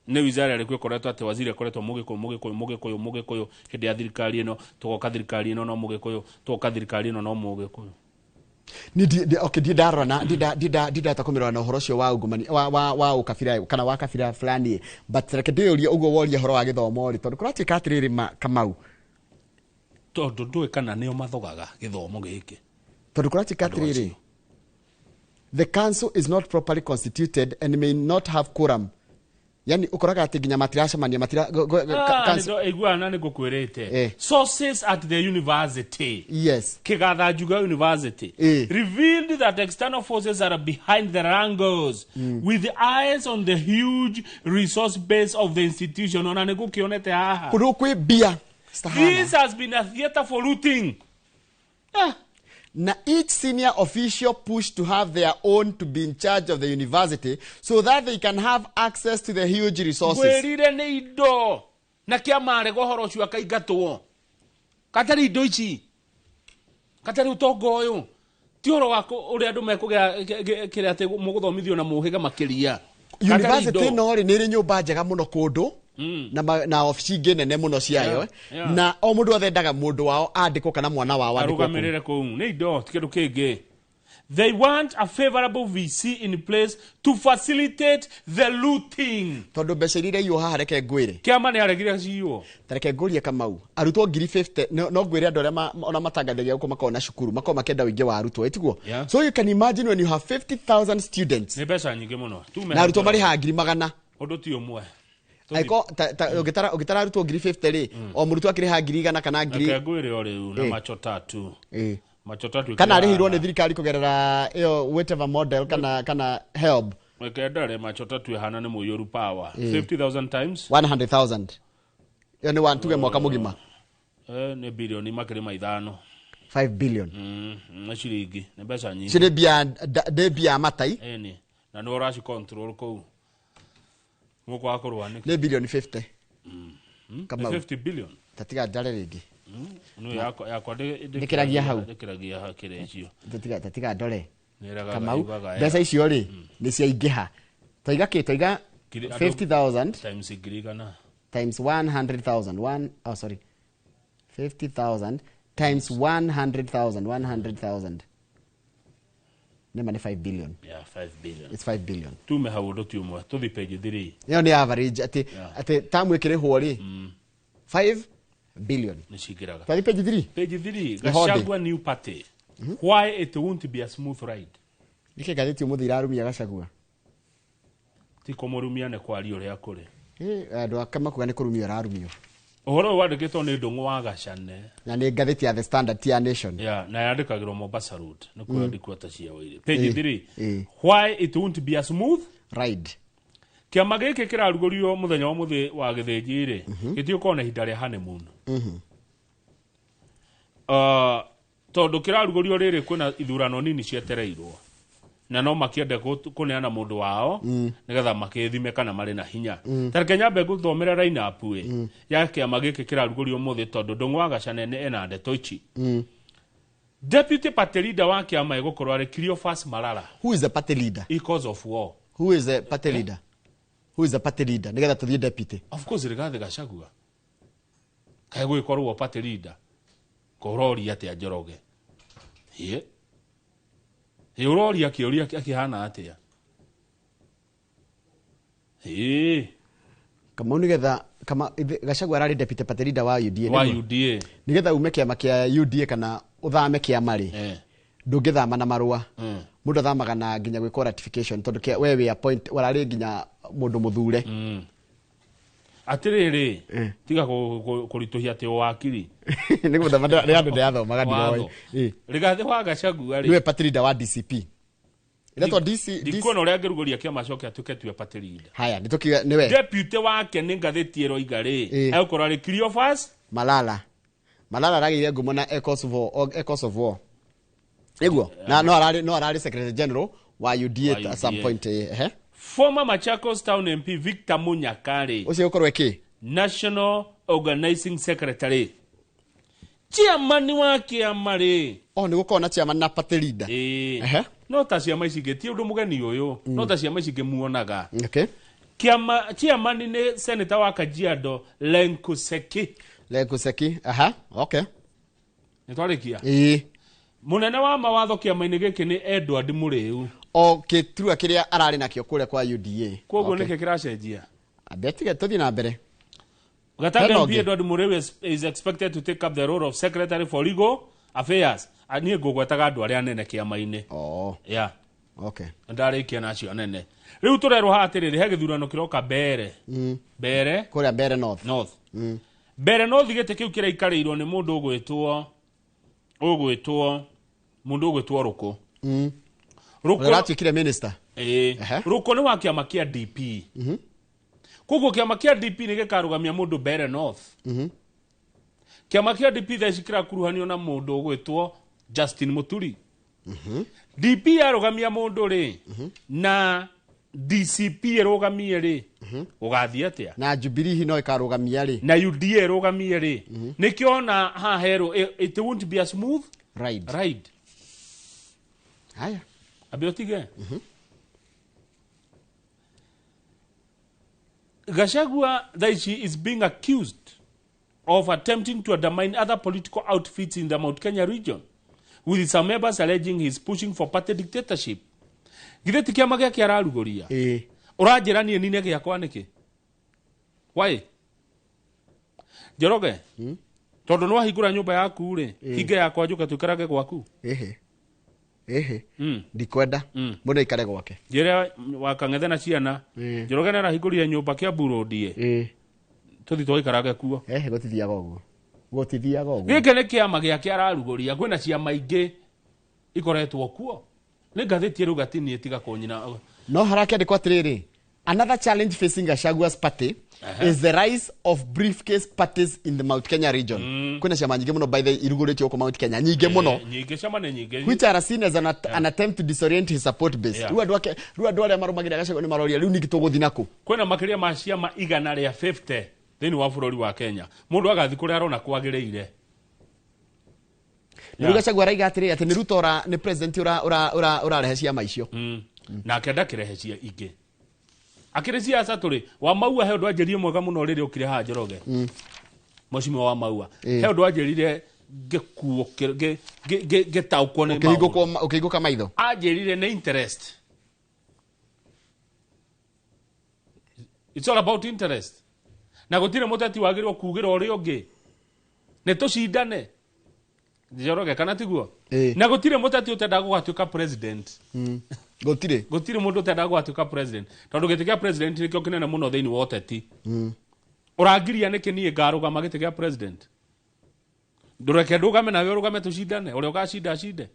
Nĩ wizara ĩrĩkũ ĩkoretwo atĩ waziri akoretwo Mũgĩkũyũ, Mũgĩkũyũ, Mũgĩkũyũ, Mũgĩkũyũ hĩndĩ ya thirikari ĩno, tũgoka thirikari ĩno no Mũgĩkũyũ, tũgoka thirikari ĩno no Mũgĩkũyũ? Ni okay, ndi ndarora na ndi ndahota kũmĩrora na ũhoro ũcio wa ungumania wa ũkabira kana wa kabira fulani, but reke ndĩyũrie ũguo woria ũhoro wa gĩthomo rĩ, tondũ kũratuĩka atĩrĩrĩ Kamau, tondũ ndũĩ kana nĩo mathogaga gĩthomo gĩkĩ. Tondũ kũratuĩka atĩrĩrĩ, the council is not properly constituted and may not have quorum. Yani ũkoraga atĩ nginya matiracemania, matira council- Iguana na nĩ ngũkwĩrĩte. Sources at the university, Yes. Kigatha Njuga University, revealed that external forces are behind the wrangles, with eyes on the huge resource base of the institution. Ona nĩ ngũkĩonete haha. Kũndũ kwĩ mbia. This has been a theater for looting. Na each senior official pushed to have their own to be in charge of the university so that they can have access to the huge resources. Ngwĩrire nĩ indo na kĩama arega ũhoro ũcio akaingatwo. Katarĩ indo ici, katarĩ ũtonga ũyũ, ti ũhoro wa ũrĩa andũ mekũgĩa kĩrĩa atĩ mũgũthomithio na mũhĩge makĩria. Katarĩ University indo. ĩno rĩ, nĩ ĩrĩ nyũmba njega mũno kũndũ na obici ingĩ nene mũno ciayo, na o mũndũ othe endaga mũndũ wao andĩkwo kana mwana wao andĩkwo kũu. Arũgamĩrĩre kũu. Nĩ indo, ti kĩndũ kĩngĩ. They want a favorable VC in place to facilitate the looting. Tondũ mbeca iria iraiywo haha, reke ngwĩre. Kĩama nĩ aregire ciywo. Ta reke ngũrie Kamau, arutwo 50,000, no ngwĩre andũ arĩa ona matangathagia gũkũ makoragwo na cukuru makoragwo makĩenda ũingĩ wa arutwo, ĩtiguo? Yeah. So you can imagine when you have 50,000 students Nĩ mbeca nyingĩ mũno. Tume na arutwo hau. marĩhaga 100,000. Ũndũ ti ũmwe. Angĩkorwo ũngĩtara arutwo 50,000 rĩ, o mũrutwo akĩrĩha 100,000 kana ngiri Reke ngwĩre o rĩu na macho tatu. Macho tatu Kana ĩkĩrĩ arĩhirwo haha. nĩ thirikari kũgerera ĩyo whatever model kana HELB. Reke ndare macho tatu hana nĩ mũiyũru power. Ĩĩ. 50,000 times 100,000 ĩyo nĩ one tuge mwaka mũgima. Nĩ bilioni makĩria ma 5. 5 billion. Nĩ ciringi, nĩ mbeca nyingĩ. Icio nĩ mbia nĩ mbia matai. Ĩni, na nĩ ũraci control kũu. Mũkwaga kũrũa nĩkĩ? Nĩ bilioni 50. Kamau. Nĩ 50 billion. Tatiga njare rĩngĩ. No yakwa Ndĩkĩragia hau. Ndĩkĩragia kĩrĩa icio. Tatiga ndore. Nĩraga Kamau, yugaga mbeca icio rĩ nĩ ciaingĩha. Twaiga kĩ? Twaiga 50,000 times 1,000. Times 100,000. One, oh sorry. 50,000 times 100,000. 100,000. Nĩ ma nĩ 5 billion. Yeah, 5 billion. It's 5 billion. Tume hau ũndũ ti ũmwe, tũthi page 3. Ĩyo nĩ average atĩ atĩ tamu ĩkĩrĩhwo rĩ 5 billion. Nĩ cingĩraga. Twathi page 3. Page 3, Nĩ holiday. Gachagua new party. Why it won't be a smooth ride. Nĩkĩ ngathĩti ũmũthĩ irarumia Gachagua? Ti kũmũrumia nĩ kwaria ũrĩa kũrĩ. Andũ ake makuga nĩ kũrumio ararumio. Ũhoro ũyũ wandĩkĩtwo nĩ Ndũng'ũ wa Gacane. Na nĩ ngathĩti ya The Standard ti ya Nation. Yeah, na yandĩkagĩrwo Mombasa Road. Nĩ kuo ndikuota cia wairĩ. Page 3. Ĩĩ. Why it won't be a smooth ride. Kĩama gĩkĩ kĩrarugũrio mũthenya wa mũthĩ wa gĩthĩnji rĩ, gĩtigũkorwo na ihinda rĩa honeymoon. Tondũ kĩrarugũrio rĩrĩ kwĩna ithurano nini cietereirwo na no makĩende kũneana mũndũ wao nĩgetha makĩthime kana marĩ na hinya. Ta reke nyambe ngũthomere line-up ĩ ya kĩama gĩkĩ kĩrarugũrio ũmũthĩ tondũ Ndũng'ũ wa Gacane nĩ ena ndeto ici. Deputy party leader wa kĩama ĩgũkorwo arĩ Cleophas Malala. Who is the party leader? Because of war. Who is the party leader? Who is the party leader? Nĩgetha tũthiĩ deputy. Of course Rigathi Gachagua. Kaĩ gũgĩkorwo party leader. Kũroria atĩa Njoroge? Ĩ? Ĩ ũroria kĩũria kĩhana atĩa? Ĩ. Kamau nĩgetha kama Gachagua ararĩ deputy party leader wa UDA. Wa nĩguo? UDA. Nĩgetha ume kĩama kĩa UDA kana ũthame kĩama rĩ. Ndũngĩthama na marũa. Mũndũ athamaga na nginya gwĩkwo ratification tondũ we wĩ appoint wararĩ nginya mũndũ mũthure. Atĩrĩrĩ, tiga kũritũhia atĩ wakiri. Nĩ gũthama nĩ andũ ndĩrathomaga Watho. ndiroĩ. Rigathi wa Gachagua rĩ. Nĩwe party leader wa DCP. Ĩretwo DC Ndikuona ũrĩa angĩrugũria kĩama acoke atuĩke tiwe party leader. Haya, nĩ tũkiuga nĩwe. Deputy wake nĩ ngathĩti ĩroiga rĩ, egũkorwo arĩ Cleophas Malala. Malala aragĩire ngumo na Echoes of War. Nĩguo? Na no ararĩ Secretary General wa UDA at some point. Former Machakos Town MP Victor Munyakari. Ũcio ũkorwo ĩkĩ? National Organizing Secretary. Chairman wa kĩama rĩ. Oh, nĩ gũkorwo na chairman na party leader. Ĩĩ. No ta ciama ici ingĩ ti ũndũ mũgeni ũyũ. No ta ciama ici ingĩ muonaga. Okay. Kĩama chairman nĩ senator wa Kajiado Lenku Seki. Lenku Seki. Aha, okay. Nĩ twarĩkia? Ĩĩ. Mũnene wa mawatho kĩama-inĩ gĩkĩ nĩ Edward Mũrĩu. O kĩturwa kĩrĩa ararĩ nakĩo kũrĩa kwa UDA. Koguo nĩkĩ kĩracenjia? Ambe tũthiĩ na mbere. Gatanga MP Edward Mũrĩu is expected to take up the role of Secretary for Legal Affairs. Niĩ ngũgwetaga andũ arĩa anene kĩama-inĩ. Oh. Yeah. Okay. Ndarĩkia na acio anene. Rĩu tũrerwo haha atĩrĩrĩ, he gĩthurano kĩroka Mbere. Mbere. Kũrĩa Mbere North. North. Mbere North gĩtĩ kĩu kĩraikarĩirwo nĩ mũndũ ũgwĩtwo mũndũ ũgwĩtwo Rũkũ. Rũkũ aratuĩkire minister. Ĩĩ. Rũkũ nĩ wa kĩama kĩa DP. Koguo kĩama kĩa DP nĩ gĩkarũgamia mũndũ Mbere North. Kĩama kĩa DP thaa ici kĩrakuruhanio na mũndũ ũgwĩtwo Justin Muturi. DP yarũgamia mũndũ rĩ, na DCP ĩrũgamie rĩ, ũgathiĩ atĩa? Na Jubilee no ĩkarũgamia rĩ. Na UDA ĩrũgamie rĩ. Nĩkĩo ona haha herwo it won't be a smooth ride. Ride. Haya. Ambe ũtige. Gachagua thaa ici is being accused of attempting to undermine other political outfits in the Mount Kenya region, with some members alleging he's pushing for party dictatorship. Githĩ ti kĩama gĩake ararugũria? Ũranjĩra niĩ nine gĩakwa nĩkĩ? Why? Njoroge, tondũ nĩ wahingũra nyũmba yaku rĩ, hinge yakwa njũke tũikarage gwaku. Ĩhĩ. Ĩhĩ. Ndikwenda. Mũndũ aikare gwake. Njĩre wakang'ethe na ciana. Njoroge nĩ arahingũrire nyũmba Kiambu Road ĩ. Tũthiĩ tũgaikarage kuo. Ehe, gũtithiaga ũguo. Gũtithiaga ũguo. Gĩkĩ nĩ kĩama gĩake ararugũria, kwĩna ciama ingĩ ikoretwo kuo. Nĩ ngathĩti ĩrauga ti niĩ tiga kũnyina. No harakĩandĩkwo atĩrĩrĩ, another challenge facing Gachagua's party is the rise of briefcase parties in the Mount Kenya region. Kwĩna ciama nyingĩ mũno by the irugũrĩtio gũkũ Mount Kenya, nyingĩ mũno, Nyingĩ, ciama nĩ nyingĩ, which are seen as an attempt to disorient his support base. Rĩu andũ ake, rĩu andũ arĩa marũmagĩrĩra Gachagua nĩ maroria rĩu ningĩ tũgũthiĩ nakũ? Kwĩna makĩria ma ciama 150 thĩinĩ wa bũrũri wa Kenya. Mũndũ agathiĩ kũrĩa arona kwagĩrĩire. Nĩ rĩu Gachagua araiga atĩrĩrĩ, atĩ nĩ Ruto ũra nĩ president ũrarehe ciama icio. Nake ndakĩrehe cia ingĩ akĩrĩ ciaca tũrĩ wa maua. He ũndũ anjĩrire mwega mũno rĩrĩa ũkire haha, Njoroge, mheshimiwa wa maua. He ũndũ anjĩrire ngĩkuo ngĩtaũkwo nĩ maũndũ. Ũkĩhingũka maitho. Anjĩrire nĩ interest, it's all about interest, na gũtirĩ mũteti wagĩrĩirwo kugĩra ũrĩa ũngĩ nĩ tũcindane, Njoroge, kana tiguo? Ĩĩ. Na gũtirĩ mũteti ũtendaga gũgatuĩka president. Gũtirĩ. Gũtirĩ mũndũ ũtendaga gũgatuĩka president, tondũ gĩtĩ kĩa president nĩkĩo kĩnene mũno thĩinĩ wa ũteti. Ũrangiria nĩkĩ niĩ ngarũgama gĩtĩ kĩa president? Ndũreke ndũgame nawe ũrũgame, tũcindane, ũrĩa ũgacinda acinde,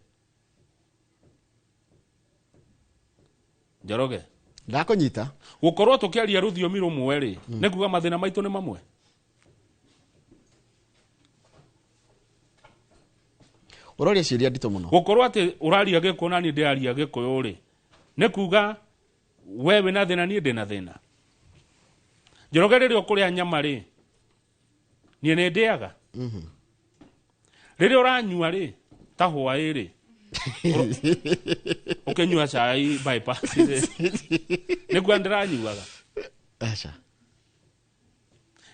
Njoroge. Ndakũnyita. Gũkorwo tũkĩaria rũthiomi rũmwe rĩ, nĩ kuga mathĩna maitũ nĩ mamwe. Ũroria ciũria nditũ mũno. Gũkorwo atĩ ũraria Gĩkũyũ na niĩ ndĩraria Gĩkũyũ rĩ, nĩ kuga we wĩna thĩna, niĩ ndĩna thĩna. Njoroge, rĩrĩa ũkũrĩa nyama rĩ, niĩ nĩ ndĩaga. Rĩrĩa ũranyua rĩ, ta hwaĩ rĩ, ũkĩnyua cai bypass rĩ, nĩkuo ndĩranyuaga. Aca.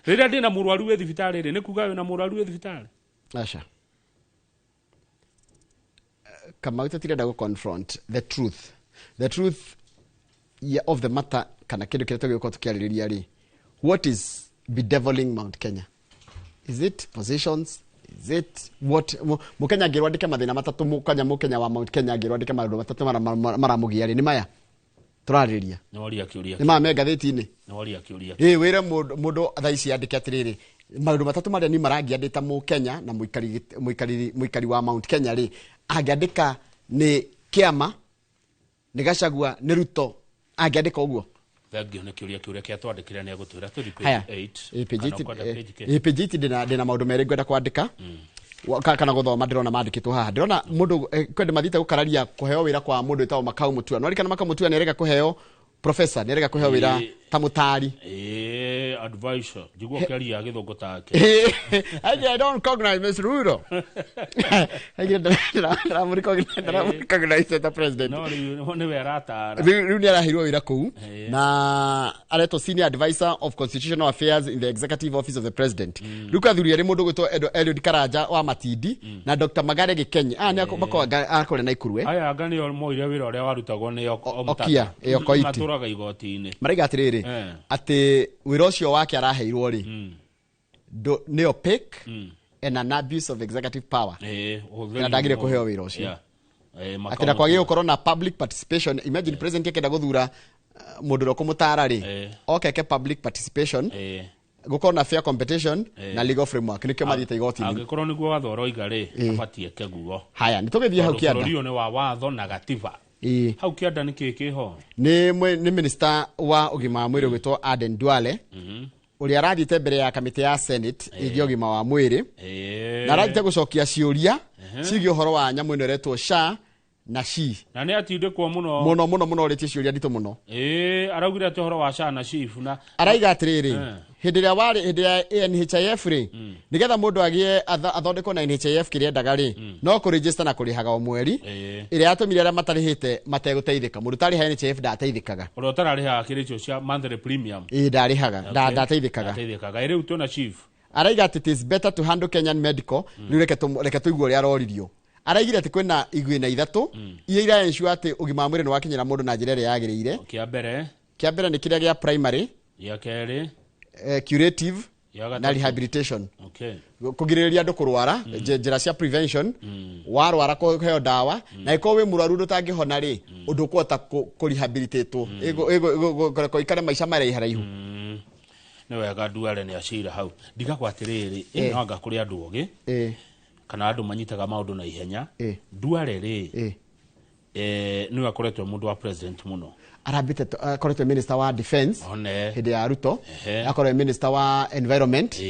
Rĩrĩa ndĩna mũrwaru wĩ thibitarĩ rĩ, nĩ kuga wĩna mũrwaru wĩ thibitarĩ. Aca, Kamau, tũtirenda gũ confront the truth, the truth, yeah, of the matter, kana kĩndũ kĩrĩa tũgĩũka tũkĩarĩrĩria rĩ, what is bedeviling Mount Kenya? Is it positions? Is it what? Mũkenya angĩrwo andĩke mathĩna matatũ, Mũkenya wa Mount Kenya angĩrwo andĩke maũndũ matatũ maramũgia rĩ, nĩ maya tũrarĩrĩria? Nĩ woria kĩũria. Nĩ maya me ngathĩti-inĩ. Nĩ woria kĩũria. Ĩ wĩre mũndũ thaa ici andĩke atĩrĩrĩ, maũndũ matatũ marĩa ni marangia ndĩ ta Mũkenya na mũikari wa Mount Kenya rĩ, angĩandĩka nĩ kĩama, nĩ Gachagua, nĩ Ruto, angĩandĩka ũguo. Thengio nĩ kĩũria kĩa twandĩkĩre, nĩ egũtwĩra tũthi Haya. page 8. Ĩ, page Kana 8, ũkwenda page kĩ? ĩ, page 8 ndĩna maũndũ merĩ ngwenda kwandĩka kana gũthoma. Ndĩrona mandĩkĩtwo haha, ndĩrona mũndũ kwenda mathiĩte gũkararia kũheo wĩra kwa mũndũ wĩtagwo Makau Mutua. No ririkana Makau Mutua nĩarega kũheo, professor nĩarega kũheo wĩra ta mũtari. Ĩ, advisor, njigua ũkĩaria gĩthũngũ take. I don't recognize Mr. Ruto. I ndĩramũrecognize ta president. No rĩu nĩwe aratara. Rĩu nĩ araheirwo wĩra kũu na aretwo senior advisor of constitutional affairs in the executive office of the president. Rĩu kathuri arĩ mũndũ gwĩtwo Eliud Karanja wa Matindi na Dr. Magare Gĩkenyi, aya nĩ akũrĩa Naikuru, eh. Aya anga nĩo moire wĩra ũrĩa warutagwo nĩ Okia, Okoiti. Matũraga igoti-inĩ. Maraiga atĩrĩrĩ, atĩ wĩra ũcio wake araheirwo rĩ, nĩ opaque and an abuse of executive power. Ũhũthĩri Na ndagire mũũru. kũheo wĩra ũcio. Yeah. Makau Atĩ na kwagĩrĩire gũkorwo na public participation. Imagine president akĩenda gũthura mũndũ ũrĩa ũkũmũtara rĩ, oke eke public participation, gũkorwo na fair competition na legal framework. Nĩkĩo mathiĩte igoti-inĩ. Angĩkorwo nĩguo watho ũroiga rĩ, abatiĩ eke guo. Haya, nĩ tũgĩthiĩ hau Tondũ kĩanda. bũrũri ũyũ nĩ wa watho na gatiba. Hau kĩanda nĩ kĩĩ kĩho? Nĩ minister wa ũgima wa mwĩrĩ ũgwĩtwo Aden Duale, ũrĩa arathiĩte mbere ya kamĩtĩ ya Senate ĩgiĩ ũgima wa mwĩrĩ, na arathiĩte gũcokia ciũria ciĩgiĩ ũhoro wa nyamũ ĩno ĩretwo SHA na SHI. Na nĩ atindĩkwo mũno. Mũno mũno mũno, ũrĩtie ciũria nditũ mũno. Ĩ, araugire atĩ ũhoro wa SHA na SHIF na Araiga atĩrĩrĩ, hĩndĩ ĩrĩa warĩ hĩndĩ ya NHIF rĩ, nĩgetha mũndũ agĩe athondekwo na NHIF kĩrĩa endaga rĩ, no kũregister na kũrĩhaga o mweri, ĩrĩa yatũmire arĩa matarĩhĩte mategũteithĩka. Mũndũ ũtarĩha NHIF ndateithĩkaga. Ũrĩa ũtararĩhaga kĩrĩ icio cia monthly premium. Ĩ, ndarĩhaga, ndateithĩkaga. Ndateithĩkaga. Ĩ, rĩu twĩna SHIF. Araiga atĩ it is better to handle Kenyan medical. Rĩu reke tũigue ũrĩa aroririo. Araigire atĩ kwĩna igĩna ithatũ iria iraensure atĩ ũgima wa mwĩrĩ nĩ wakinyĩra mũndũ na njĩra ĩrĩa yagĩrĩire. Kĩa mbere. Kĩa mbere nĩ kĩrĩa gĩa primary, Gĩa kerĩ. Curative Gĩa na gatatũ. rehabilitation. Kũgirĩrĩria andũ kũrwara, njĩra cia prevention, warwara kũheo ndawa, na ĩkorwo wĩ mũrwaru ũndũ ũtangĩhona rĩ, ũndũ ũkũhota kũrehabilitatwo, ikare maica maraiharaihu. Nĩ wega Duale nĩ acira hau. Ndigagwo atĩrĩrĩ, ĩ no anga kũrĩ andũ ogĩ kana andũ manyitaga maũndũ na ihenya. Duale rĩ, Niwe akoretwo mundu wa president muno. Arambite akoretwo minister wa defense one hindi ya Ruto, Ehe. akorwo minister wa environment,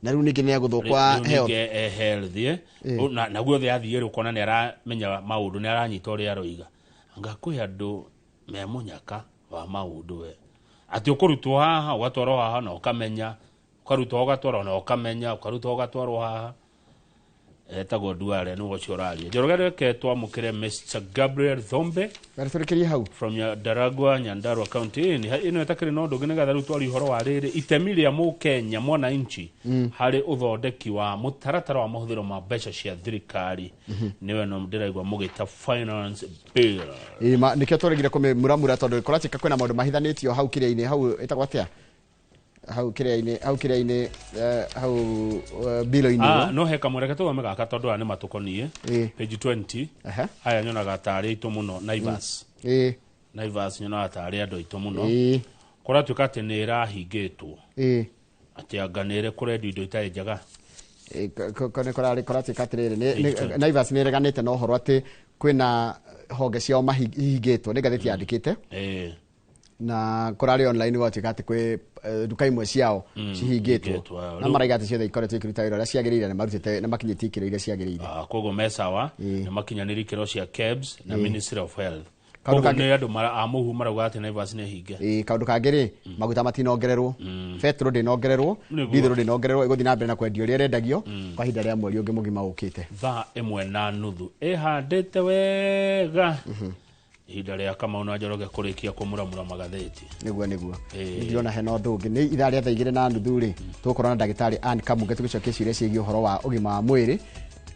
na riu ningi ni aguthwo kwa Rĩu health. ningĩ, health na guothe athiĩ rĩ, ũkona nĩ aramenya maũndũ, nĩ aranyita ũrĩa aroiga. Anga kwĩ andũ me mũnyaka wa maũndũ we, atĩ ũkũrutwo haha ũgatwarwo haha na ũkamenya, ũkarutwo ũgatwarwo na ũkamenya, ũkarutwo ũgatwarwo haha. Etagwo Duale, nĩwe ũcio ũraria. Njoroge, reke twamũkĩre Mr Gabriel Thombe Tũrĩkĩrie hau. from Nyandarua, Nyandarua County. Ĩno ĩtakĩrĩ na ũndũ ũngĩ, nĩgetha rĩu twarie ũhoro wa rĩrĩ itemi rĩa mũkenya mwananchi harĩ ũthondeki wa mũtaratara wa mahũthĩro ma mbeca cia thirikari, nĩwe no ndĩraigua mũgĩta finance bill. Ĩĩ, nĩkĩo tũregire kũmĩmuramura tondũ kũratuĩka kwĩna maũndũ mahithanĩtio hau kĩrĩa-inĩ, hau ĩtagwo atĩa, hau kĩrĩa-inĩ, hau kĩrĩa-inĩ, hau bilo-inĩ ĩyo. No he kamwe, reke tũthome gaka tondũ aya nĩ matũkoniĩ. Page 20. Aya nyonaga tarĩ aitũ mũno, Naivas. Naivas nyonaga tarĩ andũ aitũ mũno. Kũratuĩka atĩ nĩ ĩrahingĩtwo, atĩ anga nĩ ĩrĩ kũrendio indo itarĩ njega. Nĩ kũratuĩka atĩrĩrĩ, Naivas nĩ ĩreganĩte na ũhoro atĩ kwĩna honge ciao ihingĩtwo, nĩ ngathĩti yandĩkĩte, na kũrarĩ online gwatuĩka atĩ kwĩ nduka imwe ciao cihingĩtwo, hingĩtwo, na maraiga atĩ ciothe ikoretwo ikĩruta wĩra ũrĩa ciagĩrĩire na marutĩte na makinyĩtie ikĩro iria ciagĩrĩire. Koguo me sawa, nĩ makinyanĩrie ikĩro cia KEBS na Ministry of Health. Kaũndũ Koguo kangĩ- nĩ andũ a mũhu marauga atĩ Naivas nĩ hinge. Ĩĩ, kaũndũ kangĩ rĩ, maguta matinongererwo, betũrũ ndĩnongererwo, ndithũrũ ndĩnongererwo, ĩgũthiĩ na mbere na kwendio ũrĩa ĩrendagio kwa ihinda rĩa mweri ũngĩ mũgima ũkĩte. 1:30 ĩhandĩte wega, ihinda rĩa Kamau na Njoroge kũrĩkia kũmuramura magathĩti. Nĩguo ndirona hena ũndũ ũngĩ. Nĩ ithaa rĩa 2:30 rĩ, tũgũkorwo na ndagĩtarĩ Ann Kamunge tũgĩcokia ciũria ciĩgiĩ ũhoro wa ũgima wa mwĩrĩ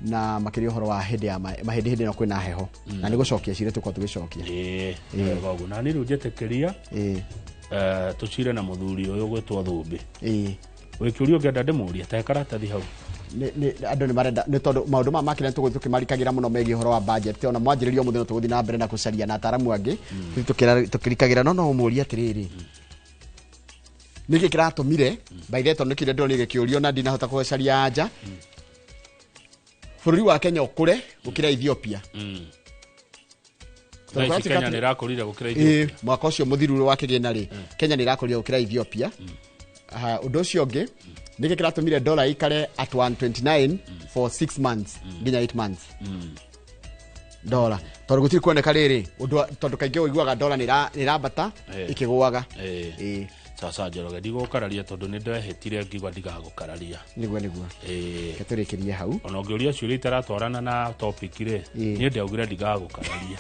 na makĩria ũhoro wa hĩndĩ ya mahĩndĩ, hĩndĩ ĩno kwĩna heho, na nĩ gũcokia ciũria tũkorwo tũgĩcokia. Ĩĩ, nĩ wega ũguo. Na niĩ rĩu njĩtĩkĩria tũcire na mũthuri ũyũ gwĩtwo Thũmbĩ. Wĩkĩũria ũngĩenda ndĩmũrie, tahe karatathi hau. Andũ nĩ marenda, nĩ tondũ maũndũ maya makĩria nĩ tũgũthiĩ tũkĩmarikagĩra mũno megiĩ ũhoro wa budget. Ona mwanjĩrĩrio ũmũthĩ no tũgũthiĩ na mbere na gũcaria na ataaramu angĩ, tũthiĩ tũkĩrikagĩra. No ũmũrie atĩrĩrĩ, nĩkĩ kĩratũmire, by the way, tondũ nĩkĩrĩa ndĩronire gĩkĩũrio na ndinahota gũcaria anja, bũrũri wa Kenya ũkũre gũkĩra Ethiopia? Thaa ici Tondũ Kenya kũratuĩka nĩ ĩrakũrire gũkĩra Ĩĩ, Ethiopia. Mwaka ũcio mũthiru wa kĩgĩna rĩ, Kenya nĩ ĩrakũrire gũkĩra Ethiopia. Aha, ũndũ ũcio ũngĩ, nĩkĩ kĩratũmire dola ikare at 129 for 6 months nginya 8 months dola, tondũ gũtirĩ kuoneka rĩrĩ ũndũ tondũ kaingĩ ũiguaga dola nĩ ĩrambata ĩkĩgũaga. Sasa Njoroge, ndigũkararia tondũ nĩ ndehĩtire ngiuga ndigagũkararia. Nĩguo. Reke tũrĩkĩrie hau. Ona ũngĩũria ciũria itaratwarana na topic rĩ, niĩ ndaugire ndigagũkararia.